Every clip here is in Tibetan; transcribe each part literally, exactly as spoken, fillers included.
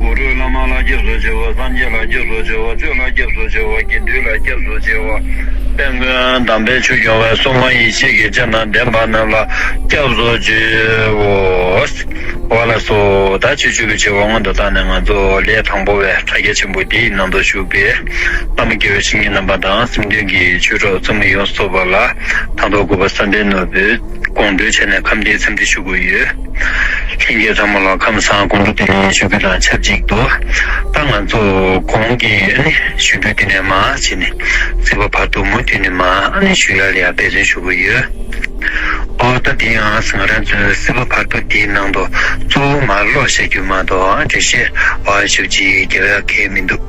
གུ་རུ་བླ་མ་ལ་སྐྱབས་སུ་མཆིའོ། སངས་རྒྱས་ལ་སྐྱབས་སུ་མཆིའོ། ཆོས་ལ་སྐྱབས་སུ་མཆིའོ། དགེ་འདུན་ལ་སྐྱབས་སུ་མཆིའོ། དཔལ་མགོན་དམ་པའི་ཆོས་སྐྱོང་བའི་སྲུང་མ་ཡེ་ཤེས་ཀྱི་སྤྱན་དང་ལྡན་པ་རྣམས་ལ་སྐྱབས་སུ་མཆིའོ། འོ་ལགས་སོ། ད་ཆོས་ཞུ་བའི་ཆེད་དུ་སྔོན་དུ་བཏང་ནས། ང་ཚོ་ལས་དང་པོ་བའི་དྲ་རྒྱ་ཆེན་པོ་འདིའི་ནང་དུ་བཞུགས་པའི་བླ་མ་དགེ་བའི་བཤེས་གཉེན་རྣམ་པ་དང་། སེམས་མཐུན་གྱི་ཆོས་གྲོགས་ཚང་མ་ཡོངས་སུ་རྫོགས་པ་ལ་དང་ཐོག་གུས་པ་བསམ་འཕེལ་ནོར་བུས་དགོངས་འགྲེལ་བྱས་ནས་ཁམས་བདེའི་འཚམས་འདྲི་ཞུ་གི་ཡོད། ལྷན་རྒྱས་ཚང་མ་ལ་ཁམས་བཟང་དགོང་དྲོ་བདེ་ལེགས་ཞུ་རྒྱུ་དང་ཆབས་ཅིག་ཏུ། ད་ང་ཚོ་གོང་གི་ཨ་ནི་ཞུ་རྒྱུ་དེ་ནས་མར་བྱས་ནས། སྲིད་པ་བར་དོ་མུ་མཐུད་ནས་མར་ཨ་ནི་ཞུ་ཡག་ལ་ཡ་འབད་བརྩོན་ཞུ་གི་ཡོད། ཨོ་ད་དེ་ཡང་ང་རང་ཚོའི་སྲིད་པ་བར་དོ་དེའི་ནང་དུ་གཙོ་བོ་མར་ཀློག་བཤད་རྒྱུ་མ་གཏོགས། ཨ་འགྲེལ་བཤད་ཨ་ཞེ་པོ་ཅིག་རྒྱག་ཡག་གང་ཡང་མི་འདུག།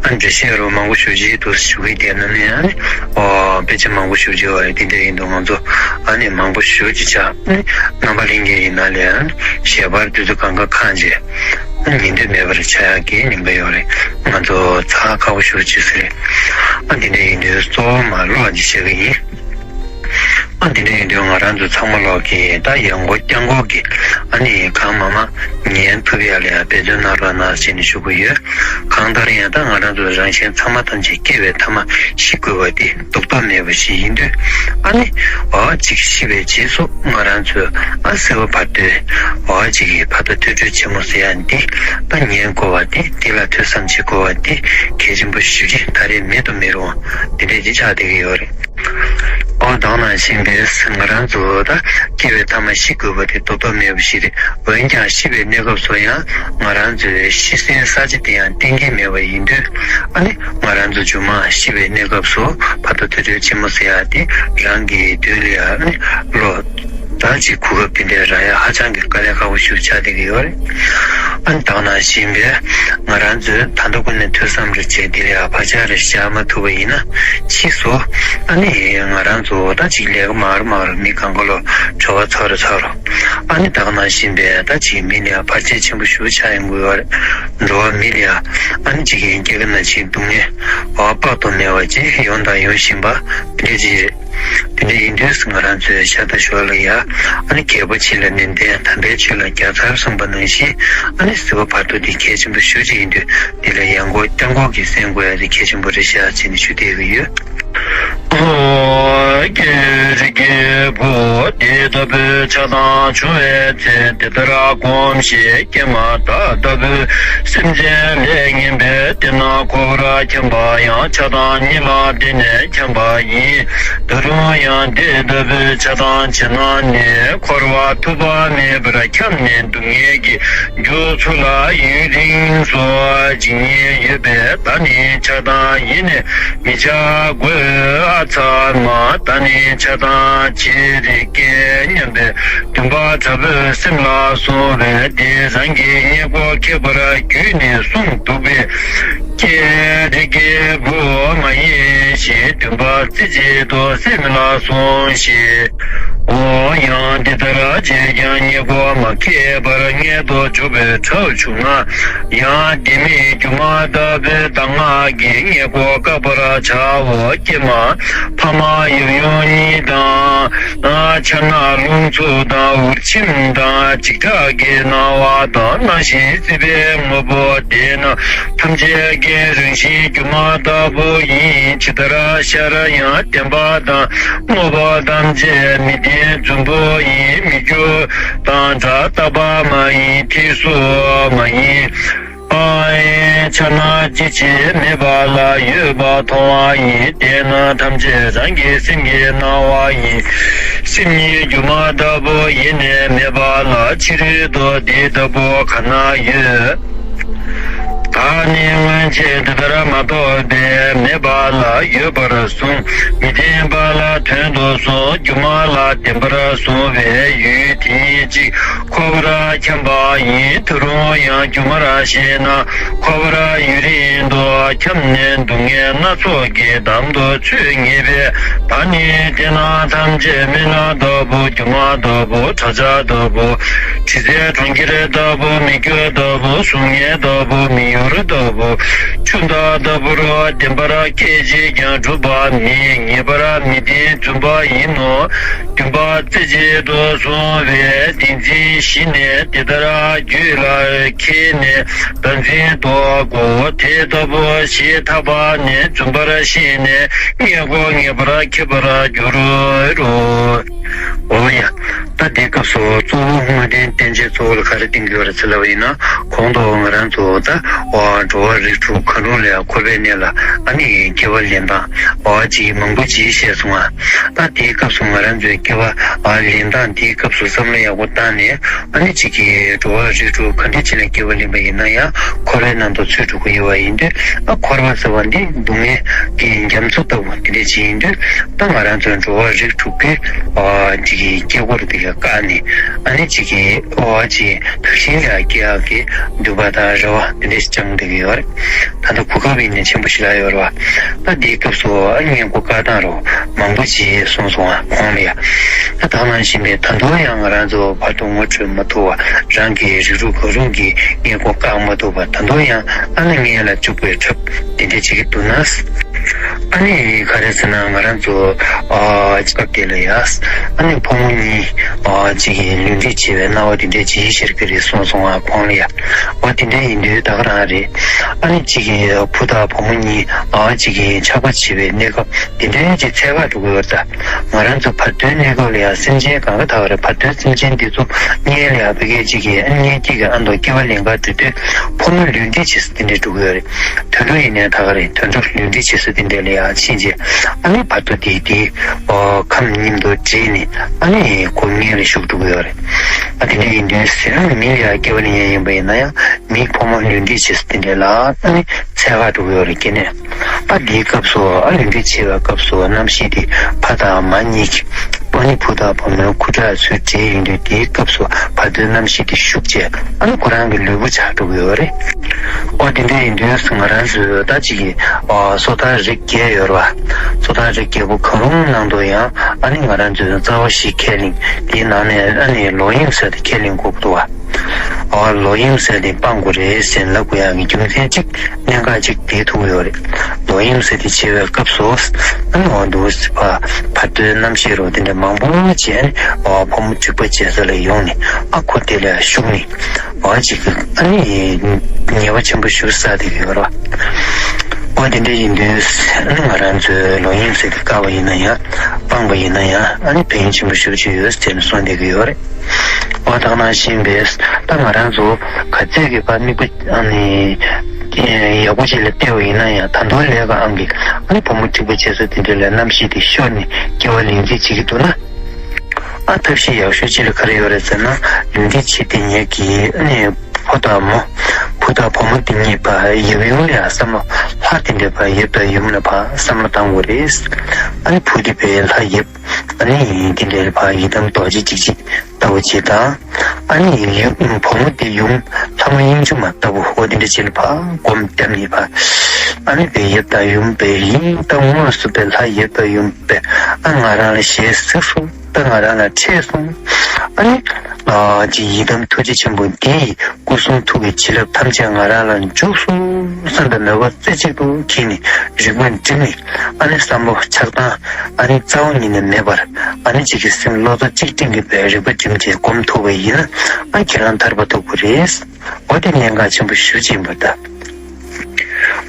ཨ་འགྲེལ་བཤད་རོ་མང་པོ་ཞེ་པོ་ཅིག་འདུག་ཞུ་གི། དེ་ནང་ནས་ཨ་ནི་ཨོ་དཔེ་ཆ་མང་པོ་ཞེ་པོ་ཅིག་ཨ་དེ་འདྲ་ཡིན་དུས། ང་ཚོ་ཨ་ནི་མང་པོ་ཞེ་པོ་ཅིག་ཆགས། ཨ་ནི་རྣམ་པ་ལྷན་རྒྱས་ཡིན་ན་ལས་ཨ་ནི་ཞལ་པར་དུས་ཚོད་གང་ག་ཁང་བྱས། ཨ་ནི་ཉན་འདོད་མེད་པར་ཆགས་ཡག་གི་ཉེན་ཁ་ཡོད་རེད། ང་ཚོ་ཚ་ཁག་པོ་ཞེ་པོ་ཅིག་ཟེར། ཨ་འདི་འདྲ་ཡིན་དུས་གཙོ་བོ་མར་ཀློག་ཅིག་བྱེད་ཀྱི་ཡིན། ཨ་འདི་འདྲ་ཡིན་དུས་ང་རང་ཚོ་ཚང་མ་ལོག་གིས་ད་ཡང་སྒོ་བརྐྱང་སྒོ་གིས་ཨ་ནི་གང་མང་མང་ཉན་ཐུབ་ཡག་ལ་ཡ་འབད་བརྩོན་གནང་རོགས་གནང་ཞེས་ནས་ཞུ་གི་ཡོད། གང་ལྟར་ཡང་ད་ང་རང་ཚོ་རང་གཞན་ཚང་མ་ཐམས་ཅད་སྐྱེ་བའི་ཐ་མ་ཤི་དགོས་པ་དེ་ལྡོག་ཐབས་མེད་པ་ཞིག་ཡིན་དུས། ཨ་ནི་འོ་ཅིག་ཤི་བའི་རྗེས་སུ་ང་རང་ཚོས་ཨ་སྲིད་པ་བར་དོའི་འོ་ཅིག་གི་བར་དོ་ཐོས་གྲོལ་ཆེན་མོ་ཟེར་ཡག་འདི་ད་ཉན་དགོས་པ་དེ། འདི་ལ་ཐོས་བསམ་བྱེད་དགོས་པ་དེ་གལ་ཆེན་པོ་ཞེ་པོ་ཅིག་ད་རེས་མེད་དུ་མི་རུང་བ་འདི་འདྲ་ཅིག་ཆགས་བསྡད་ཀྱི་ཡོད་རེད། ཨོ་ད་ག་ནང་བཞིན་པའི་ང་རང་ཚོ་ད་སྐྱེ་བའི་ཐ་མ་ཤི་དགོས་པ་དེ་ལྡོག་ཐབས་མེད་པ་ཞིག་རེད། འོན་ཀྱང་ཤི་བའི་གནས་སྐབས་སུ་ཡང་ང་རང་ཚོའི་ཤི་སའི་ས་ཆ་དེ་ཡང་གཏན་འཁེལ་མེད་པ་ཡིན་དུས། ཨ་ནི་ང་རང་ཚོ་མཇུག་མ་ཤི་བའི་གནས་སྐབས་སུ་བར་དོ་ཐོས་གྲོལ་ཆེན་མོ་ཟེར་ཡག་དེ་རང་གི་མདུན་ལ་ཡ་ཨ་ནི་ཀློག་ད་ཅིག་གོ་སྐབས་དེ་འདྲ་རག་ཡག་ཧ་ཅང་གི་དཀའ་ལས་ཁག་པོ་ཞིག་ཆགས་བསྡད་ཀྱི་ཡོད་རེད། ཨ་ནི་ད་ག་ནང་བཞིན་པའི་ང་རང་ཚོས་ད་ལྟ་ཀུན་ནས་ཐོས་བསམ་རེ་བྱས། དེ་ལ་ཡ་བག་ཆགས་རེ་བཞག་མ་ཐུབ་པ་ཡིན་ན། ཕྱིས་སུ་ཨ་ནི་ང་རང་ཚོ་ད་ཅིག་ལས་ཀ་མང་རུ་མང་རུ་མི་གང་ག་ལོ་གྲོད་པ་ཚ་རུ་ཚ་རུ། ཨ་ནི་ད་ག་ནང་བཞིན་པའི་ད་ཅིག་མི་ལ་ཡ་བར་ཆད་ཆེན་པོ་ཞེ་པོ་ཆགས་ཡོང་གི་ཡོད་རེད། འགྲོ་བ་མི་ལ་ཡ་ཨ་ནི་ཅིག་གི་སྐྱེ་རྒ་ན་འཆིའི་སྡུག་བསྔལ་བ་དཔག་ཏུ་མེད་པ་ཅིག་ཡོང་དང་ཡོང་བཞིན་པ་དེ་འདྲ་ཅིག་རེད། དེ་འདྲ་ཡིན་དུས་ང་རང་ཚོས་ཤ་སྟག་ཞོར་ལ་ཡ་ཨ་ནི་རྒྱལ་པོ་ཕྱི་ལ་ནན་ཏན་དམ་པའི་ཆོས་ལ་རྒྱལ་ཚར་གསུངས་པ་ནང་བཞིན། ཨ་ནི་སྲིད་པ་བར་དོ་འདི་གལ་ཆེན་པོ་ཞེ་པོ་ཅིག་ཡིན་དུས། འདི་ལ་ཡང་སྒོ་བརྐྱང་སྒོ་གིས་གསན་དགོས་ཡ་དེ་གལ་ཆེན་པོ་རེད་ཤག་ཅེས་ནས་ཞུ་བསྡད་ཀྱི་ཡོད། ཨོ་ཀྱེ་རིགས་ཀྱི་བུ། འདི་ལྟ་བུའི་ཆགས་སྡང་བྱུང་བའི་ཚེ། འདི་ལྟར་སྒོམས་ཤིག། ཀྱེ་མ། བདག་ལྟ་བུའི་སེམས་ཅན་ལས་ངན་པས་བརྟེན་ན་འཁོར་བར་འཁྱམས་པ་ཡང་། ཆགས་སྡང་གཉིས་ལ་བརྟེན་ནས་འཁྱམས་པ་ཡིན། ད་རུང་ཡང་འདི་ལྟ་བུའི་ཆགས་སྡང་བྱེད་ན་ནི། འཁོར་བ་ཐུབ་པ་མེད་པར་འཁྱམས་ནས་སྡུག་བསྔལ་གྱི་རྒྱུ་ཚུར་ལ་ཡུན་རིང་སོང་། ཇི་སྙེད་ཡོད་པའི་བདག་ནི་ཆགས་སྡང་ཡེ་ནས་མི་འཆའ་དགོས། ཨ་ཚ་མ། བདག་ནི་ཆགས་སྡང་བྱེད་རིགས་ཀྱི་སྙམ་པའི་འདུན་པ་དྲག་པོས་སེམས་ལ་བཟུང་བས། འདི་རང་གི་སྔས་མགོ་ཁེགས་པར་བརྒྱུད་ནས་གསུངས་འདུག་པས། ཀྱེ་རིགས་ཀྱི་བུ། མ་ཡེངས་ཤིག། འདུན་པ་རྩེ་གཅིག་ཏུ་སེམས་ལ་བཟུང་ཞིག། འོ་ཡང་འདི་ལྟར་བྱས་ཀྱང་སྔས་མགོ་མ་ཁེགས་པར་མངལ་དུ་འཇུག་པའི་གྲབས་བྱུང་ན། ཡང་ལྡེ་མིག་སྒྱུ་མ་ལྟ་བུའི་གདམས་ངག་གིས་སྔས་མགོ་བཀག་པར་བྱའོ། ཀྱེ་མ། ཕ་མ་ཡབ་ཡུམ་གཉིས་དང་། ཕྱག་ན་རླུང་འཚུབ་དང་། འུར་ཆེམ་དང་། འཇིགས་སྐྲག་གི་སྣང་བ་དང་། སྣང་ཞིང་སྲིད་པའི་དངོས་པོ་དེ་རྣམས་ཐམས་ཅད་ཀྱི་རང་བཞིན་སྒྱུ་མ་ལྟ་བུ་ཡིན། ཇི་ལྟར་ཤར་ཡང་བདེན་པ་དང་། དངོས་པོ་ཐམས་ཅད་མི་བདེན་རྫུན་པོ་ཡིན། མི་འགྱུར་དང་སྒྲ་རྟག་པ་མ་ཡིན། ཐིག་གཟུགས་མ་ཡིན། ཕྱག་ན་ཅི་མཆིས་མེད་པ་ལ་ཡོད་པ་མཐོང་བ་ཡིན། དེ་རྣམས་ཐམས་ཅད་རང་གི་སེམས་ཀྱི་སྣང་བ་ཡིན། སེམས་ཉིད་སྒྱུ་མ་ལྟ་བུ་ཡེ་ནས་མེད་པ་ལ། ཕྱི་རོལ་དུ་དེ་ལྟ་བུ་ག་ན་ཡོད། བདག་ནི་སྔོན་ཆད་འདི་ལྟར་མ་རྟོགས་པས། མེད་པ་ལ་ཡོད་པར་བཟུང་། མི་བདེན་པ་ལ་དོན་དུ་བཟུང་། སྒྱུ་མ་ལ་བདེན་པར་བཟུང་བའི་ཡུལ་དེ་ཉིད་གཅིག་འཁོར་བར་འཁྱམས་པ་ཡིན། ད་རུང་ཡང་སྒྱུ་མར་ཤེས་ན། འཁོར་བར་ཡུན་རིང་དུ་འཁྱམས་ནས་སྡུག་བསྔལ་སྣ་ཚོགས་ཀྱིས་འདམ་དུ་ཚུད་ངེས་པས། ད་ནི་དེ་རྣམས་ཐམས་ཅད་སྨན་སྣ་ལྟ་བུ། སྒྱུ་མ་ལྟ་བུ། བྲག་ཆ་ལྟ་བུ། དྲི་ཟའི་གྲོང་ཁྱེར་ལྟ་བུ། མི་སྐྱོ་ལྟ་བུ། གཟུགས་ངན་ལྟ་བུ། མི་གཡོ་ལྟ་བུ། ཆུ་མཐའ་ལྟ་བུར་བདེན་པར་སྐད་ཅིག་ཀྱང་གྲུབ་པ་མེད། ངེས་པར་མི་བདེན་རྫུན་པ་ཡིན་ནོ། བདེན་པ་རྩེ་གཅིག་ཏུ་སོང་བས་བདེན་འཛིན་ཞི་ནས་དེ་ལྟར་རྒྱུད་ལ་ཁྱེར་ནས་བདག་འཛིན་ལྡོག་གོ། དེ་ལྟ་བུ་ཞེས་ཐར་པ་ནི་རྫུན་པར་ཤེས་ནས་མངལ་སྒོ་ངེས་པར་ཁེབས་པར་འགྱུར་རོ། འོ་ཡ། ད་འདིའི་སྐབས་སུ་གཙོ་བོ་དངོས་བསྟན་བསྟན་བྱའི་གཙོ་བོ་ལ་ག་རེ་བསྟན་གྱི་ཡོད་རེད་ཟེར་ལབ་པ་ཡིན་ན། གོང་དུ་ང་རང་ཚོ་ད་འགྲོ་བ་རིགས་དྲུག་གང་རུང་ལ་འཁོར་བའི་གནས་ལ་ཨ་ནི་སྐྱེ་བ་ལེན་སྟངས་འོ་ཅིག་མང་པོ་ཅིག་བཤད་སོང་ང་། ད་དེའི་སྐབས་སུ་ང་རང་ཚོའི་སྐྱེ་བ་ལེན་སྟངས་དེའི་སྐབས་སུ་བསམ་བློ་ཡག་པོ་བཏང་ནས་ཨ་ནི་ཅིག་གི་འགྲོ་བ་རིགས་དྲུག་ག་འདྲ་ཅིག་ལ་སྐྱེ་བ་ལེན་པ་ཡིན་ན་ཡང་འཁོར་བའི་ནང་དུ་ཚུད་འགྲོ་གི་ཡོད་པ་ཡིན་དུས། ཨ་འཁོར་བ་ཟེར་བ་འདི་སྡུག་བསྔལ་གྱི་རྒྱ་མཚོ་ལྟ་བུ་དེ་འདྲ་ཅིག་ཡིན་དུས། ད་ང་རང་ཚོའི་འགྲོ་བ་རིགས་དྲུག་གི་ཨ་ཅིག་གི་སྐྱེ་འཁོར་དེ་ག་བཀག་ནས་ཨ་ནི་ཅིག་གི་ཨོ་ཨ་ཅིག་བདག་གཞན་ལ་སྐྱེ་ཡག་གི་འདུན་པ་དང་རེ་བ་དེ་འདྲ་ཞིག་བཅངས་བསྡད་ཀྱི་ཡོད་རེད། ད་ལྟ་གོ་སྐབས་ཡིན་ནའི་ཆེན་པོ་ཞེ་དྲག་ཡོད་རེད་བ། ད་འདིའི་སྐབས་སུ་ཨ་མངལ་སྒོ་བཀག་སྟངས་རུ་མང་པོ་ཅིག་གསུངས་སོང་ང་གོང་ལ་ཡ། ད་ད་ག་ནང་བཞིན་པའི་ད་དུང་ཡང་ང་རང་ཚོ་བར་དུ་ངོ་འཕྲོད་མ་ཐུབ་པ། རང་གི་རིགས་དྲུག་གང་རུང་གི་མངལ་སྒོ་བཀག་མ་ཐུབ་པ། ད་དུང་ཡང་ཨ་ནི་མངལ་ལ་བཅུག་པའི་ཁྲབ་དེ་འདྲ་བྱེད་ཀྱི་འདུག་ན། ཨ་ནི་ག་རེ་ཟེར་ན་ང་རང་ཚོ་ཨ་སྐབས་དེ་ལ་ཡ། ཨ་ནི་ཕོ་མོ་གཉིས་ཨ་ཅིག་གི་ལུས་འབྲེལ་བྱེད་པའི་སྣང་བ་དེ་འདྲ་ཅིག་ཤར་གྱི་རེད་གསུངས་སོང་ང་གོང་ལ་ཡ། འོ་དེ་འདྲ་ཡིན་དུས་ད་ག་རང་རེད། ཨ་ནི་ཅིག་གི་བུ་དང་བུ་མོ་གཉིས་ཨ་ཅིག་གི་ཆགས་པ་བྱེད་པའི་གནས་སྐབས་དེ་འདྲའི་ཅིག་འཚོལ་ག་འགྲོ་གི་ཡོད་ད། ང་རང་ཚོ་བར་དོའི་གནས་སྐབས་ལ་ཡང་སེམས་ཅན་གང་ག་ད་ག་རེད། བར་དོའི་སེམས་ཅན་འདི་ཚོ་མངལ་ལ་ཡང་ཕ་གི་ཅིག་གི་ཨ་མངལ་སྐྱེས་ཀྱི་ཨ་མདོ་སྐྱེ་བ་ལེན་ག་འགྲོ་དུས་ཕོ་མོ་ལུས་འབྲེལ་བྱེད་ས་དེ་འདྲ་འགྲོ་གི་ཡོད་རེད། དུད་འགྲོ་ཡིན་ནའི་ད་ག་རེད། དུད་འགྲོ་ལུས་འབྲེལ་བྱེད་ས་དེ་འདྲ་ལ་ཡང་ཕྱིན་རྗེས་ཨ་ནི་བར་དོ་དེ་དེ་ཁམས་མཉམ་དུ་འདྲེས་ནས་ཨ་ནི་ཁོ་མངལ་ལ་ཞུགས་འགྲོ་གི་ཡོད་རེད། ཨ་དེ་འདྲ་ཡིན་དུས་ཟེར་ན་མི་ལ་ཡང་སྐྱེ་བ་ལེན་ཡ་ཡིན་པ་ཡིན་ན་ཡང་། མི་ཕོ་མོ་ལུས་འབྲེལ་བྱེད་ས་དེ་འདྲ་ལ་ཨ་ནི་འཚོལ་ག་འགྲོ་གི་ཡོད་རེད་སྐྱེ་གནས། ཨ་དེའི་སྐབས་སུ་ཨ་ལུས་འབྲེལ་བྱེད་པའི་སྐབས་སུ་རྣམ་ཤེས་དེ་ཕ་དང་མ་གཉིས་ཀྱི་ཨ་ནི་བུ་དང་བུ་མོའི་ཁུ་ཁྲག་ཚུར་འདྲེས་ཡོང་དུས་དེའི་སྐབས་སུ་བར་དོའི་རྣམ་ཤེས་དེ་ཞུགས་བྱས་ཨ་ནི་ཁོ་རང་གི་ལུས་པོ་ཆགས་འགྲོ་གི་ཡོད་རེད། ཨོ་དེ་འདྲ་ཡིན་དུས་ང་རང་ཚོའི་ད་ཅིག་གི་ཨ་སོ་ཐར་རིགས་བརྒྱད་ཡོད་རེད་བ། སོ་ཐར་རིགས་བརྒྱད་པོ་གང་རུང་ནང་དུ་ཡང་ཨ་ནི་ང་རང་ཚོའི་རྩ་བ་བཞི་ཁས་ལེན་དེའི་ནང་ནས་ཨ་ནི་ལོག་གཡེམ་ཟེར་དེ་ཁས་ལེན་དགོས་ཀྱི་འདུག་བ། ཨོ་ལོག་གཡེམ་ཟེར་དེ་སྤང་དགོས་རེད་ཟེར་ལབ་དགོས་ཡག་གི་རྒྱུ་མཚན་གཅིག་གནད་འགག་གཅིག་དེ་ཐུག་ཡོད་རེད། ལོག་གཡེམ་ཟེར་དེ་བྱེད་པའི་སྐབས་སུ་ཨ་ནི་འོ་འདུག་སེ་ཕ་བར་དོའི་རྣམ་ཤེས་རོ་དེ་འདྲ་མང་པོ་བྱས་ཨ་ནི་ཨོ་ཕོ་མོ་འགྲིག་པ་བྱེད་ས་ལ་ཡོང་ནས་ཨ་ཁོ་དེ་ལ་ཞུགས་ནས་ཨོ་ཅིག་ཨ་ནི་ཉེས་པ་ཆེན་པོ་ཞིག་བསགས་བསྡད་ཀྱི་ཡོད་རེད། ཨོ་དེ་འདྲ་ཡིན་དུས་ཨ་ནི་ང་རང་ཚོའི་ལོག་གཡེམ་ཟེར་དེ་བཀག་པ་ཡིན་ན་ཡང་སྤངས་པ་ཡིན་ན་ཡང་ཨ་ནི་ཕན་ཡོན་ཆེན་པོ་ཞེ་པོ་ཅིག་ཡོད་ཟེར་ནས་གསུངས་བསྡད་ཀྱི་ཡོད་རེད། འོ་ད་ག་ནང་བཞིན་པས་ད་ང་རང་ཚོ་ག་ཚད་ཀྱི་ཕར་དམིགས་པ་ཨ་ནི་ཡག་པོ་ཅིག་ལ་བལྟས་པ་ཡིན་ན་ཡང་ད་དུང་ལས་ཀ་ཨང་གི་ཨ་ནི་བུ་མོ་འགྲིག་པ་བྱེད་ས་དེ་འདྲ་ལ་རྣམ་ཤེས་དེ་ཤོར་ནས་སྐྱེ་བ་ལེན་རྩིས་བྱེད་ཀྱི་འདུག་ན། ཨ་ཐབས་ཤེས་ཡག་ཤོས་ཅིག་ལ་ག་རེ་ཡོད་རེད་ཟེར་ན་ལུས་འབྲེལ་བྱེད་དེ་ཉིད་ཀྱི་ཨ་ནི་ཕོ་དང་མོ་བུ་དང་བུ་མོ་དེ་གཉིས་ཕར་ཡབ་ཡུམ་ལ་ཡང་བསམ་བློ་ལྷ་དེ་འདྲ་ཕར་ཡབ་དང་ཡུམ་ལ་ཕར་བསམ་བློ་བཏང་དགོས་རེད། ཨ་ནི་བུ་དེ་ཕར་ལྷ་ཡབ། ཨ་ནི་དེ་འདྲའི་ཕར་ཡི་དམ་རྡོ་རྗེ་འཇིགས་བྱེད་ལྟ་བུ་ཅིག་དང་། ཨ་ནི་ཡུམ་བུ་མོ་དེ་ཡུམ་ལྷ་མོ་དབྱིངས་ཕྱུག་མ་ལྟ་བུ་འོ་དེ་འདྲ་ཅིག་ལ་ཕར་སྒོམ་བཏབ་ནས་ཕར། ཨ་ནི་དཔེ་ཡབ་དང་ཡུམ་དཔེ་ཡིན་ད་དངོས་སུ་དཔེ་ལྷ་ཡབ་དང་ཡུམ་དཔེ་ཨ་ང་རང་ལ་ཞལ་གཟིགས་སོང་ད་ང་རང་ལ་འཕྲད་སོང་། ཨ་ནི་ཨ་ཅིག་ཡི་དམ་ཐུགས་རྗེ་ཆེན་པོ་འདི་ཡི་སྐུ་གསུང་ཐུགས་ཀྱི་བྱིན་རླབས་ཐམས་ཅད་ང་རང་ལ་འཇུག་སོང་བསམ་པའི་མོས་པ་རྩེ་གཅིག་ཏུ་འཁྱེར་ནས་རིག་པ་བསྒྲིམས་ནས་ཨ་ནི་བསམ་བློ་ཆགས་སྡང་། ཨ་ནི་རྩ་བ་ཉིད་ནས་མེད་པར་ཨ་ནི་གཅིག་གི་སེམས་བློ་རྩེ་གཅིག་སྒྲིམ་གྱིས་པའི་རིག་པ་བསྒྲིམས་བྱས་སྒོམ་ཐུབ་པ་ཡིན་ན་ཨ་ཁྱེད་རང་ཐར་པ་ཐོབ་ཀྱི་རེད། འོ་དེ་གནད་འགག་ཆེན་པོ་ཞེ་པོ་ཅིག་ཡིན་པ་འདྲ།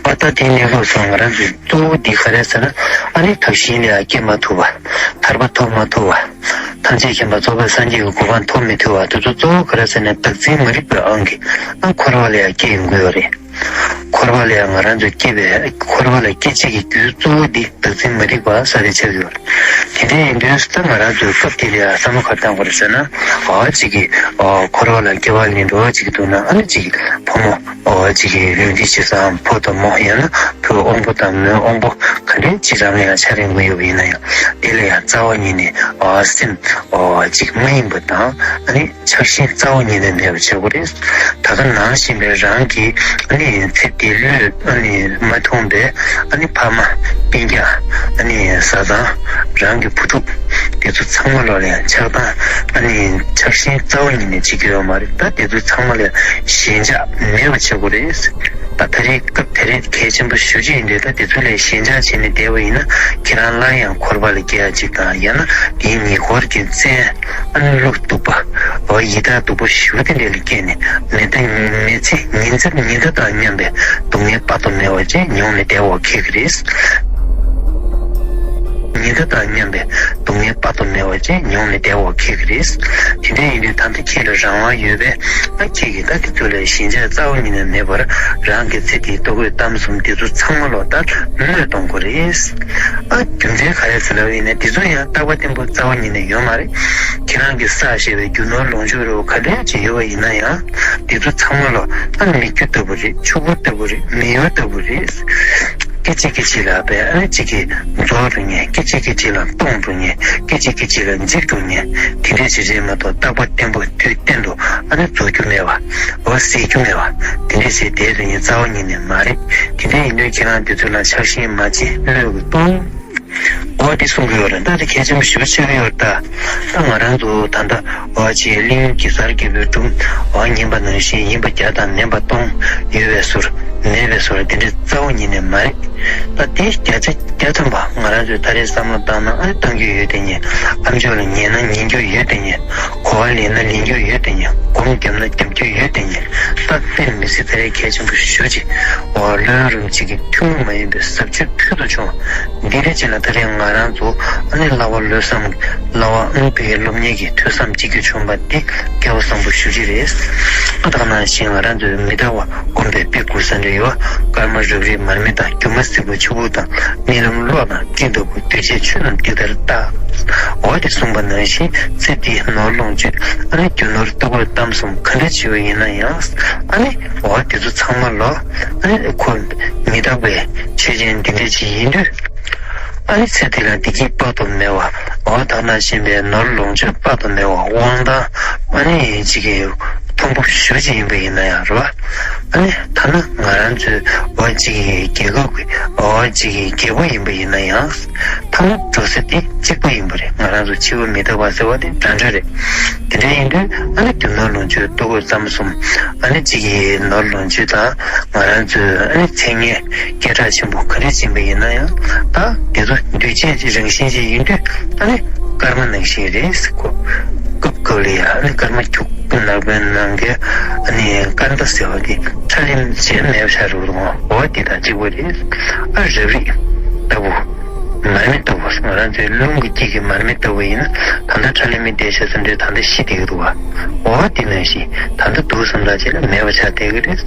ཨ་ད་དེ་གནས་སྐབས་སུ་ང་རང་ཚོའི་གཙོ་བོ་འདི་ག་རེ་ཟེར་ན་ཨ་ནི་བདག་གཞན་ལ་སྐྱེ་མ་ཐུབ་པ། ཐར་པ་ཐོབ་མ་ཐུབ་པ། ཐམས་ཅད་མཁྱེན་པ་རྫོགས་པའི་སངས་རྒྱས་ཀྱི་གོ་འཕང་ཐོབ་མི་ཐུབ་པ་དེ་ཚོ་གཙོ་བོ་ག་རེ་ཟེར་ན་བདག་འཛིན་མ་རིག་པའི་དབང་གིས་ཨ་འཁོར་བ་ལ་ཡང་སྐྱེ་ཡོང་གི་ཡོད་རེད། འཁོར་བ་ལ་ཡང་ང་རང་ཚོ་སྐྱེ་བའི་འཁོར་བ་ལ་སྐྱེ་བྱེད་ཀྱི་རྒྱུ་གཙོ་བོ་འདི་བདག་འཛིན་མ་རིག་པ་ས་རེ་ཆགས་ཡོད། དེ་འདྲ་ཡིན་དུས་ད་ང་རང་ཚོའི་སྐབས་དེ་ལ་ཡང་བསམ་བློ་ག་རེ་བཏང་དགོས་རེད་ཟེར་ན། ཨ་ཅིག་གིས་ཨ་འཁོར་བ་ལ་སྐྱེ་བ་ལེན་འགྲོ་བ་ཅིག་འདུག་ན་ཨ་ནི་ཅིག་གིས་ཕོ་མོ་ཨ་ཅིག་གིས་ལུས་འདི་ཕྱི་སའམ་ཕོ་དང་མོ་ཡང་ན་བུ་དབང་པོ་དང་མོའི་དབང་པོ་ག་འདྲའི་ཅིག་རང་ལ་ཡང་འཆར་ཡོང་གི་ཡོད་པ་ཡིན་ན་ཡང་དེ་ལ་ཡང་རྩ་བ་ཉིད་ནས་ཨ་སེམས་ཨ་ཅིག་མ་ཡེངས་པ་དང་ཨ་ནི། ཆགས་ཞེན་རྩ་བ་ཉིད་ནས་མེད་པ་བྱེད་དགོས་རེད། ད་ག་ནང་བཞིན་པའི་རང་གི་ཨ་ནི་ཚེ་འདི་བློས་ཨ་ནི་མ་ཐོངས་པའི་ཨ་ནི་ཕ་མ་སྤུན་ཀྱག་ཨ་ནི་བཟའ་ཚང་རང་གི་བུ་ཕྲུག་དེ་ཚོ་ཚང་མ་ལོག་ལ་ཡང་ཆགས་སྡང་ཨ་ནི་ཆགས་ཞེན་རྩ་བ་ཉིད་ནས་བྱེད་ཀྱི་ཡོད་མ་རེད། ད་དེ་ཚོ་ཚང་མ་ལ་ཞེན་ཆགས་མེད་པ་བྱེད་དགོས་རེད། ད་ ད་རེས་སྐབས་དེ་རིང་གལ་ཆེན་པོ་ཞེ་པོ་ཅིག་ཡིན་དུས། ད་དེ་ཚོ་ལ་ཞེན་ཆགས་བྱས་ནས་བསྡད་པ་ཡིན་ན། ཁྱེད་རང་སླར་ཡང་འཁོར་བ་ལ་སྐྱེ་ཡ་ཅིག་དང་། ཡང་ན་དེའི་ཉེ་འཁོར་གྱི་བཙན། ཨ་ནི་བློ་སྡུག་པ། འོ་ཡི་དྭགས་སྡུག་པོ་ཞེ་པོ་དེ་འདྲ་ལ་སྐྱེས་ནས། མི་ཚེ་མི་ཚེ་ཉིན་མཚན་ཉི་ཟླ་དང་མཉམ་པའི་སྡུག་བསྔལ་དཔག་ཏུ་མེད་པ་ཅིག་མྱོང་ནས་བསྡད་པ་ཁེགས་ཀྱི་རེད། ཉི་ཟླ་དང་མཉམ་པའི་སྡུག་བསྔལ་དཔག་ཏུ་མེད་པ་ཅིག་མྱོང་ནས་བསྡད་པ་ཁེགས་ཀྱི་རེད། དེ་འདྲ་ཡིན་དུས་ད་ལྟ་ཁྱེད་ལ་རང་དབང་ཡོད་པས། ཨ་ཁྱེད་ཀྱིས་ད་དེ་ཚོ་ལ་ཞེན་ཆགས་རྩ་བ་ཉིད་ནས་མེད་པར། རང་གི་ཚེ་འདིའི་ལྟོ་གོས་གཏམ་གསུམ་དེ་ཚོ་ཚང་མ་ལོ་ལྟར་བློས་གཏོང་དགོས་རེད། ཨ་རྒྱུ་མཚན་ག་རེ་ཟེར་ལབ་ཡིན་ན། དེ་ཚོ་ཡང་རྟག་པ་བརྟན་པོ་རྩ་བ་ཉིད་ནས་ཡོད་མ་རེད། ཁྱེད་རང་གིས་བསགས་བཞག་པའི་རྒྱུ་ནོར་ལོངས་སྤྱོད་རེ་བ་ག་འདྲ་ཅིག་ཡོད་པ་ཡིན་ན་ཡང་། དེ་ཚོ་ཚང་མ་ལོ་ཨ་མིག་རྒྱུ་ལྟ་བུ་རེད། ཕྱུ་པ་ལྟ་བུ་རེད། མེ་ཡོར་ལྟ་བུ་རེད། སྐད་ཅིག་སྐད་ཅིག་ལ་བས་ཨ་ནི་གཅིག་གིས་རྫོགས་འགྲོ་མཁན། སྐད་ཅིག་སྐད་ཅིག་ལ་སྟོངས་འགྲོ་མཁན། སྐད་ཅིག་སྐད་ཅིག་ལ་འཇིག་འགྲོ་མཁན། དེ་འདྲ་ཞིག་རེད་མ་གཏོགས། རྟག་པ་བརྟན་པོ་དུས་གཏན་དུ་ཨ་ནི་རྫོགས་རྒྱུ་མེད་པ། འོ་ཟད་རྒྱུ་མེད་པ། དེ་འདྲ་ཞིག་བསྡད་དུས་ནི་རྩ་བ་ཉིད་ནས་མ་རེད། དེ་འདྲ་ཡིན་དུས་ཁྱེད་རང་དེ་ཚོ་ལ་ཆགས་ཞེན་མ་བྱེད། བློས་གཏོང་། འོ་དེ་གསུང་གི་ཡོད་རེད། ད་དེ་གལ་ཆེན་པོ་ཞེ་པོ་ཆགས་ཀྱི་ཡོད་རེད། ད་ད་ང་རང་ཚོ་ད་ལྟ་འོ་ཅིག་གླིང་གེ་སར་རྒྱལ་པོའི་སྒྲུང་འོ་ཉན་པ་ནང་བཞིན་ཡིན་པ་བརྒྱ་དང་མིན་པ་སྟོང་། ཡོད་པའི་ཟུར་མེད་པའི་ཟུར་དེ་འདྲ་རྩ་བ་ཉིད་ནས་མ་རེད། ད་དེ་བརྒྱ་ཆ་བརྒྱ་ཐམ་པ་ང་རང་ཚོས་ད་རེས་བསམ་བློ་བཏང་ན་ཨ་ནི་བཏང་རྒྱུ་ཡོད་དེ་ཉན། ཨ་མཆོག་ལ་ཉན་ན་ཉན་རྒྱུ་ཡོད་དེ་ཉན། གོ་བ་ལེན་ན་ལེན་རྒྱུ་ཡོད་དེ་ཉན། སྒོམ་བརྒྱབ་ན་བརྒྱབ་རྒྱུ་ཡོད་དེ་ཉན། ད་དཔེ་མི་སྲིད་ད་རེས་གལ་ཆེན་པོ་ཞེ་པོ་ཅིག་འོ་བློན་རིན་པོ་ཆེ་གི་ཐུན་མོང་མ་ཡིན་པའི་ཟབ་ཆོས་ཕུལ་དུ་བྱུང་། འདི་འདྲ་བྱས་ན་ད་རེས་ང་རང་ཚོ་ཨ་ནི་བསླབ་པ་བློ་བཟང་། བསླབ་པ་ཨ་ནི་བོད་ཡིག་སློབ་གཉེར་གྱི་ཐོས་བསམ་གཅིག་གྱུར་བྱུང་བ་འདི་སྐལ་བ་བཟང་པོ་ཞེ་པོ་ཅིག་རེད། ཨ་ད་ག་ནང་བཞིན་ང་རང་ཚོའི་མི་རྟག་པ་སྒོམ་པའི་དཔེ་དགུ་ཟེར་འདྲ་ཡོད། སྐར་མ་རབ་རིབ་མར་མེ་དང་། སྒྱུ་མ་སེར་པོ་ཆུ་བུར་དང་། རྨི་ལམ་གློག་དང་སྤྲིན་ལྟ་བུ། འདུས་བྱས་ཆོས་རྣམས་འདི་ལྟར་བལྟ། འོ་དེ་གསུངས་པ་ནང་བཞིན་ཚེ་འདིའི་ནོར་ལོངས་སྤྱོད། ཨ་ནི་རྒྱུ་ནོར་ལྟོ་གོས་གཏམ་གསུམ་ག་འདྲ་བྱས་པ་ཡིན་ན་ཡང་། ཨ་ནི་འོ་དེ་ཚོ་ཚང་མ་ལོ་ཨ་ནི་ཁོ་མི་རྟག་པའི་ཆོས་ཅན་འདི་འདྲ་ཅིག་ཡིན་དུས། ཨ་ནི་ཚེ་འདི་ལ་བདེ་སྐྱིད་དཔག་ཏུ་མེད་པ། འོ་ད་ག་ནང་བཞིན་པའི་ནོར་ལོངས་སྤྱོད་དཔག་ཏུ་མེད་པ། དབང་ཐང་ཨ་ནི་ཅིག་གི་མཐོན་པོ་ཞེ་པོ་ཅིག་ཡིན་པ་ཡིན་ན་ཡང་རེད་པ། ཨ་ནི་ཐ་ན་ང་རང་ཚོའི་འོ་ཅིག་གི་རྒྱལ་ཁབ་ཀྱི་འོ་ཅིག་གི་རྒྱལ་པོ་ཡིན་པ་ཡིན་ན་ཡང་། ཐ་ན་འགྲོ་ས་དེ་གཅིག་པ་ཡིན་པ་རེད། ང་རང་ཚོ་འཆི་བ་མི་རྟག་པ་ཟེར་བ་དེ་འདྲ་འདྲ་རེད། དེ་འདྲ་ཡིན་དུས་ཨ་ནི་རྒྱུ་ནོར་ལོངས་སྤྱོད་ལྟོ་གོས་གཏམ་གསུམ། ཨ་ནི་གཅིག་གི་ནོར་ལོངས་སྤྱོད་དང་ང་རང་ཚོའི་ཨ་ནི་མཚན་སྙན་སྐད་གྲགས་ཆེན་པོ་ག་རེ་ཕྱིན་པ་ཡིན་ན་ཡང་། ད་དེ་ཚོ་འདུས་བྱས་ཀྱི་རང་བཞིན་ཅིག་ཡིན་དུས་ཨ་ནི་སྐར་མ་ནང་བཞིན་རེད་ཟེར་གོ། སྐབས་སྐབས་ལ་ཡང་ཨ་ནི་སྐར་མ་ཁྱུག་ནག་པོའི་ནང་གི་ཨ་ནི་སྐར་མདའ་ཟེར་བ་དེ་ཁྲ་ལེམ་བྱས་མེད་པ་ཆགས་འགྲོ་གི་འདུག་འོ་དེ་དང་གཅིག་པ་རེད། ཨ་རབ་རིབ་ལྟ་བུ། མར་མེ་ལྟ་བུ། ང་རང་ཚོའི་རླུང་གི་དཀྱིལ་གྱི་མར་མེ་ལྟ་བུ་ཡིན་ན། ད་ལྟ་ཁྲ་ལམ་མེ་བསྡད་ཤག་ཟེར་འདྲ། ད་ལྟ་ཤི་བསྡད་ཀྱི་འདུག་བ། འོ་དེ་ནང་བཞིན་ད་ལྟ་འདུག་བསམ་ཐག་བཅད་ན་མེད་པ་ཆགས་བསྡད་ཀྱི་རེད།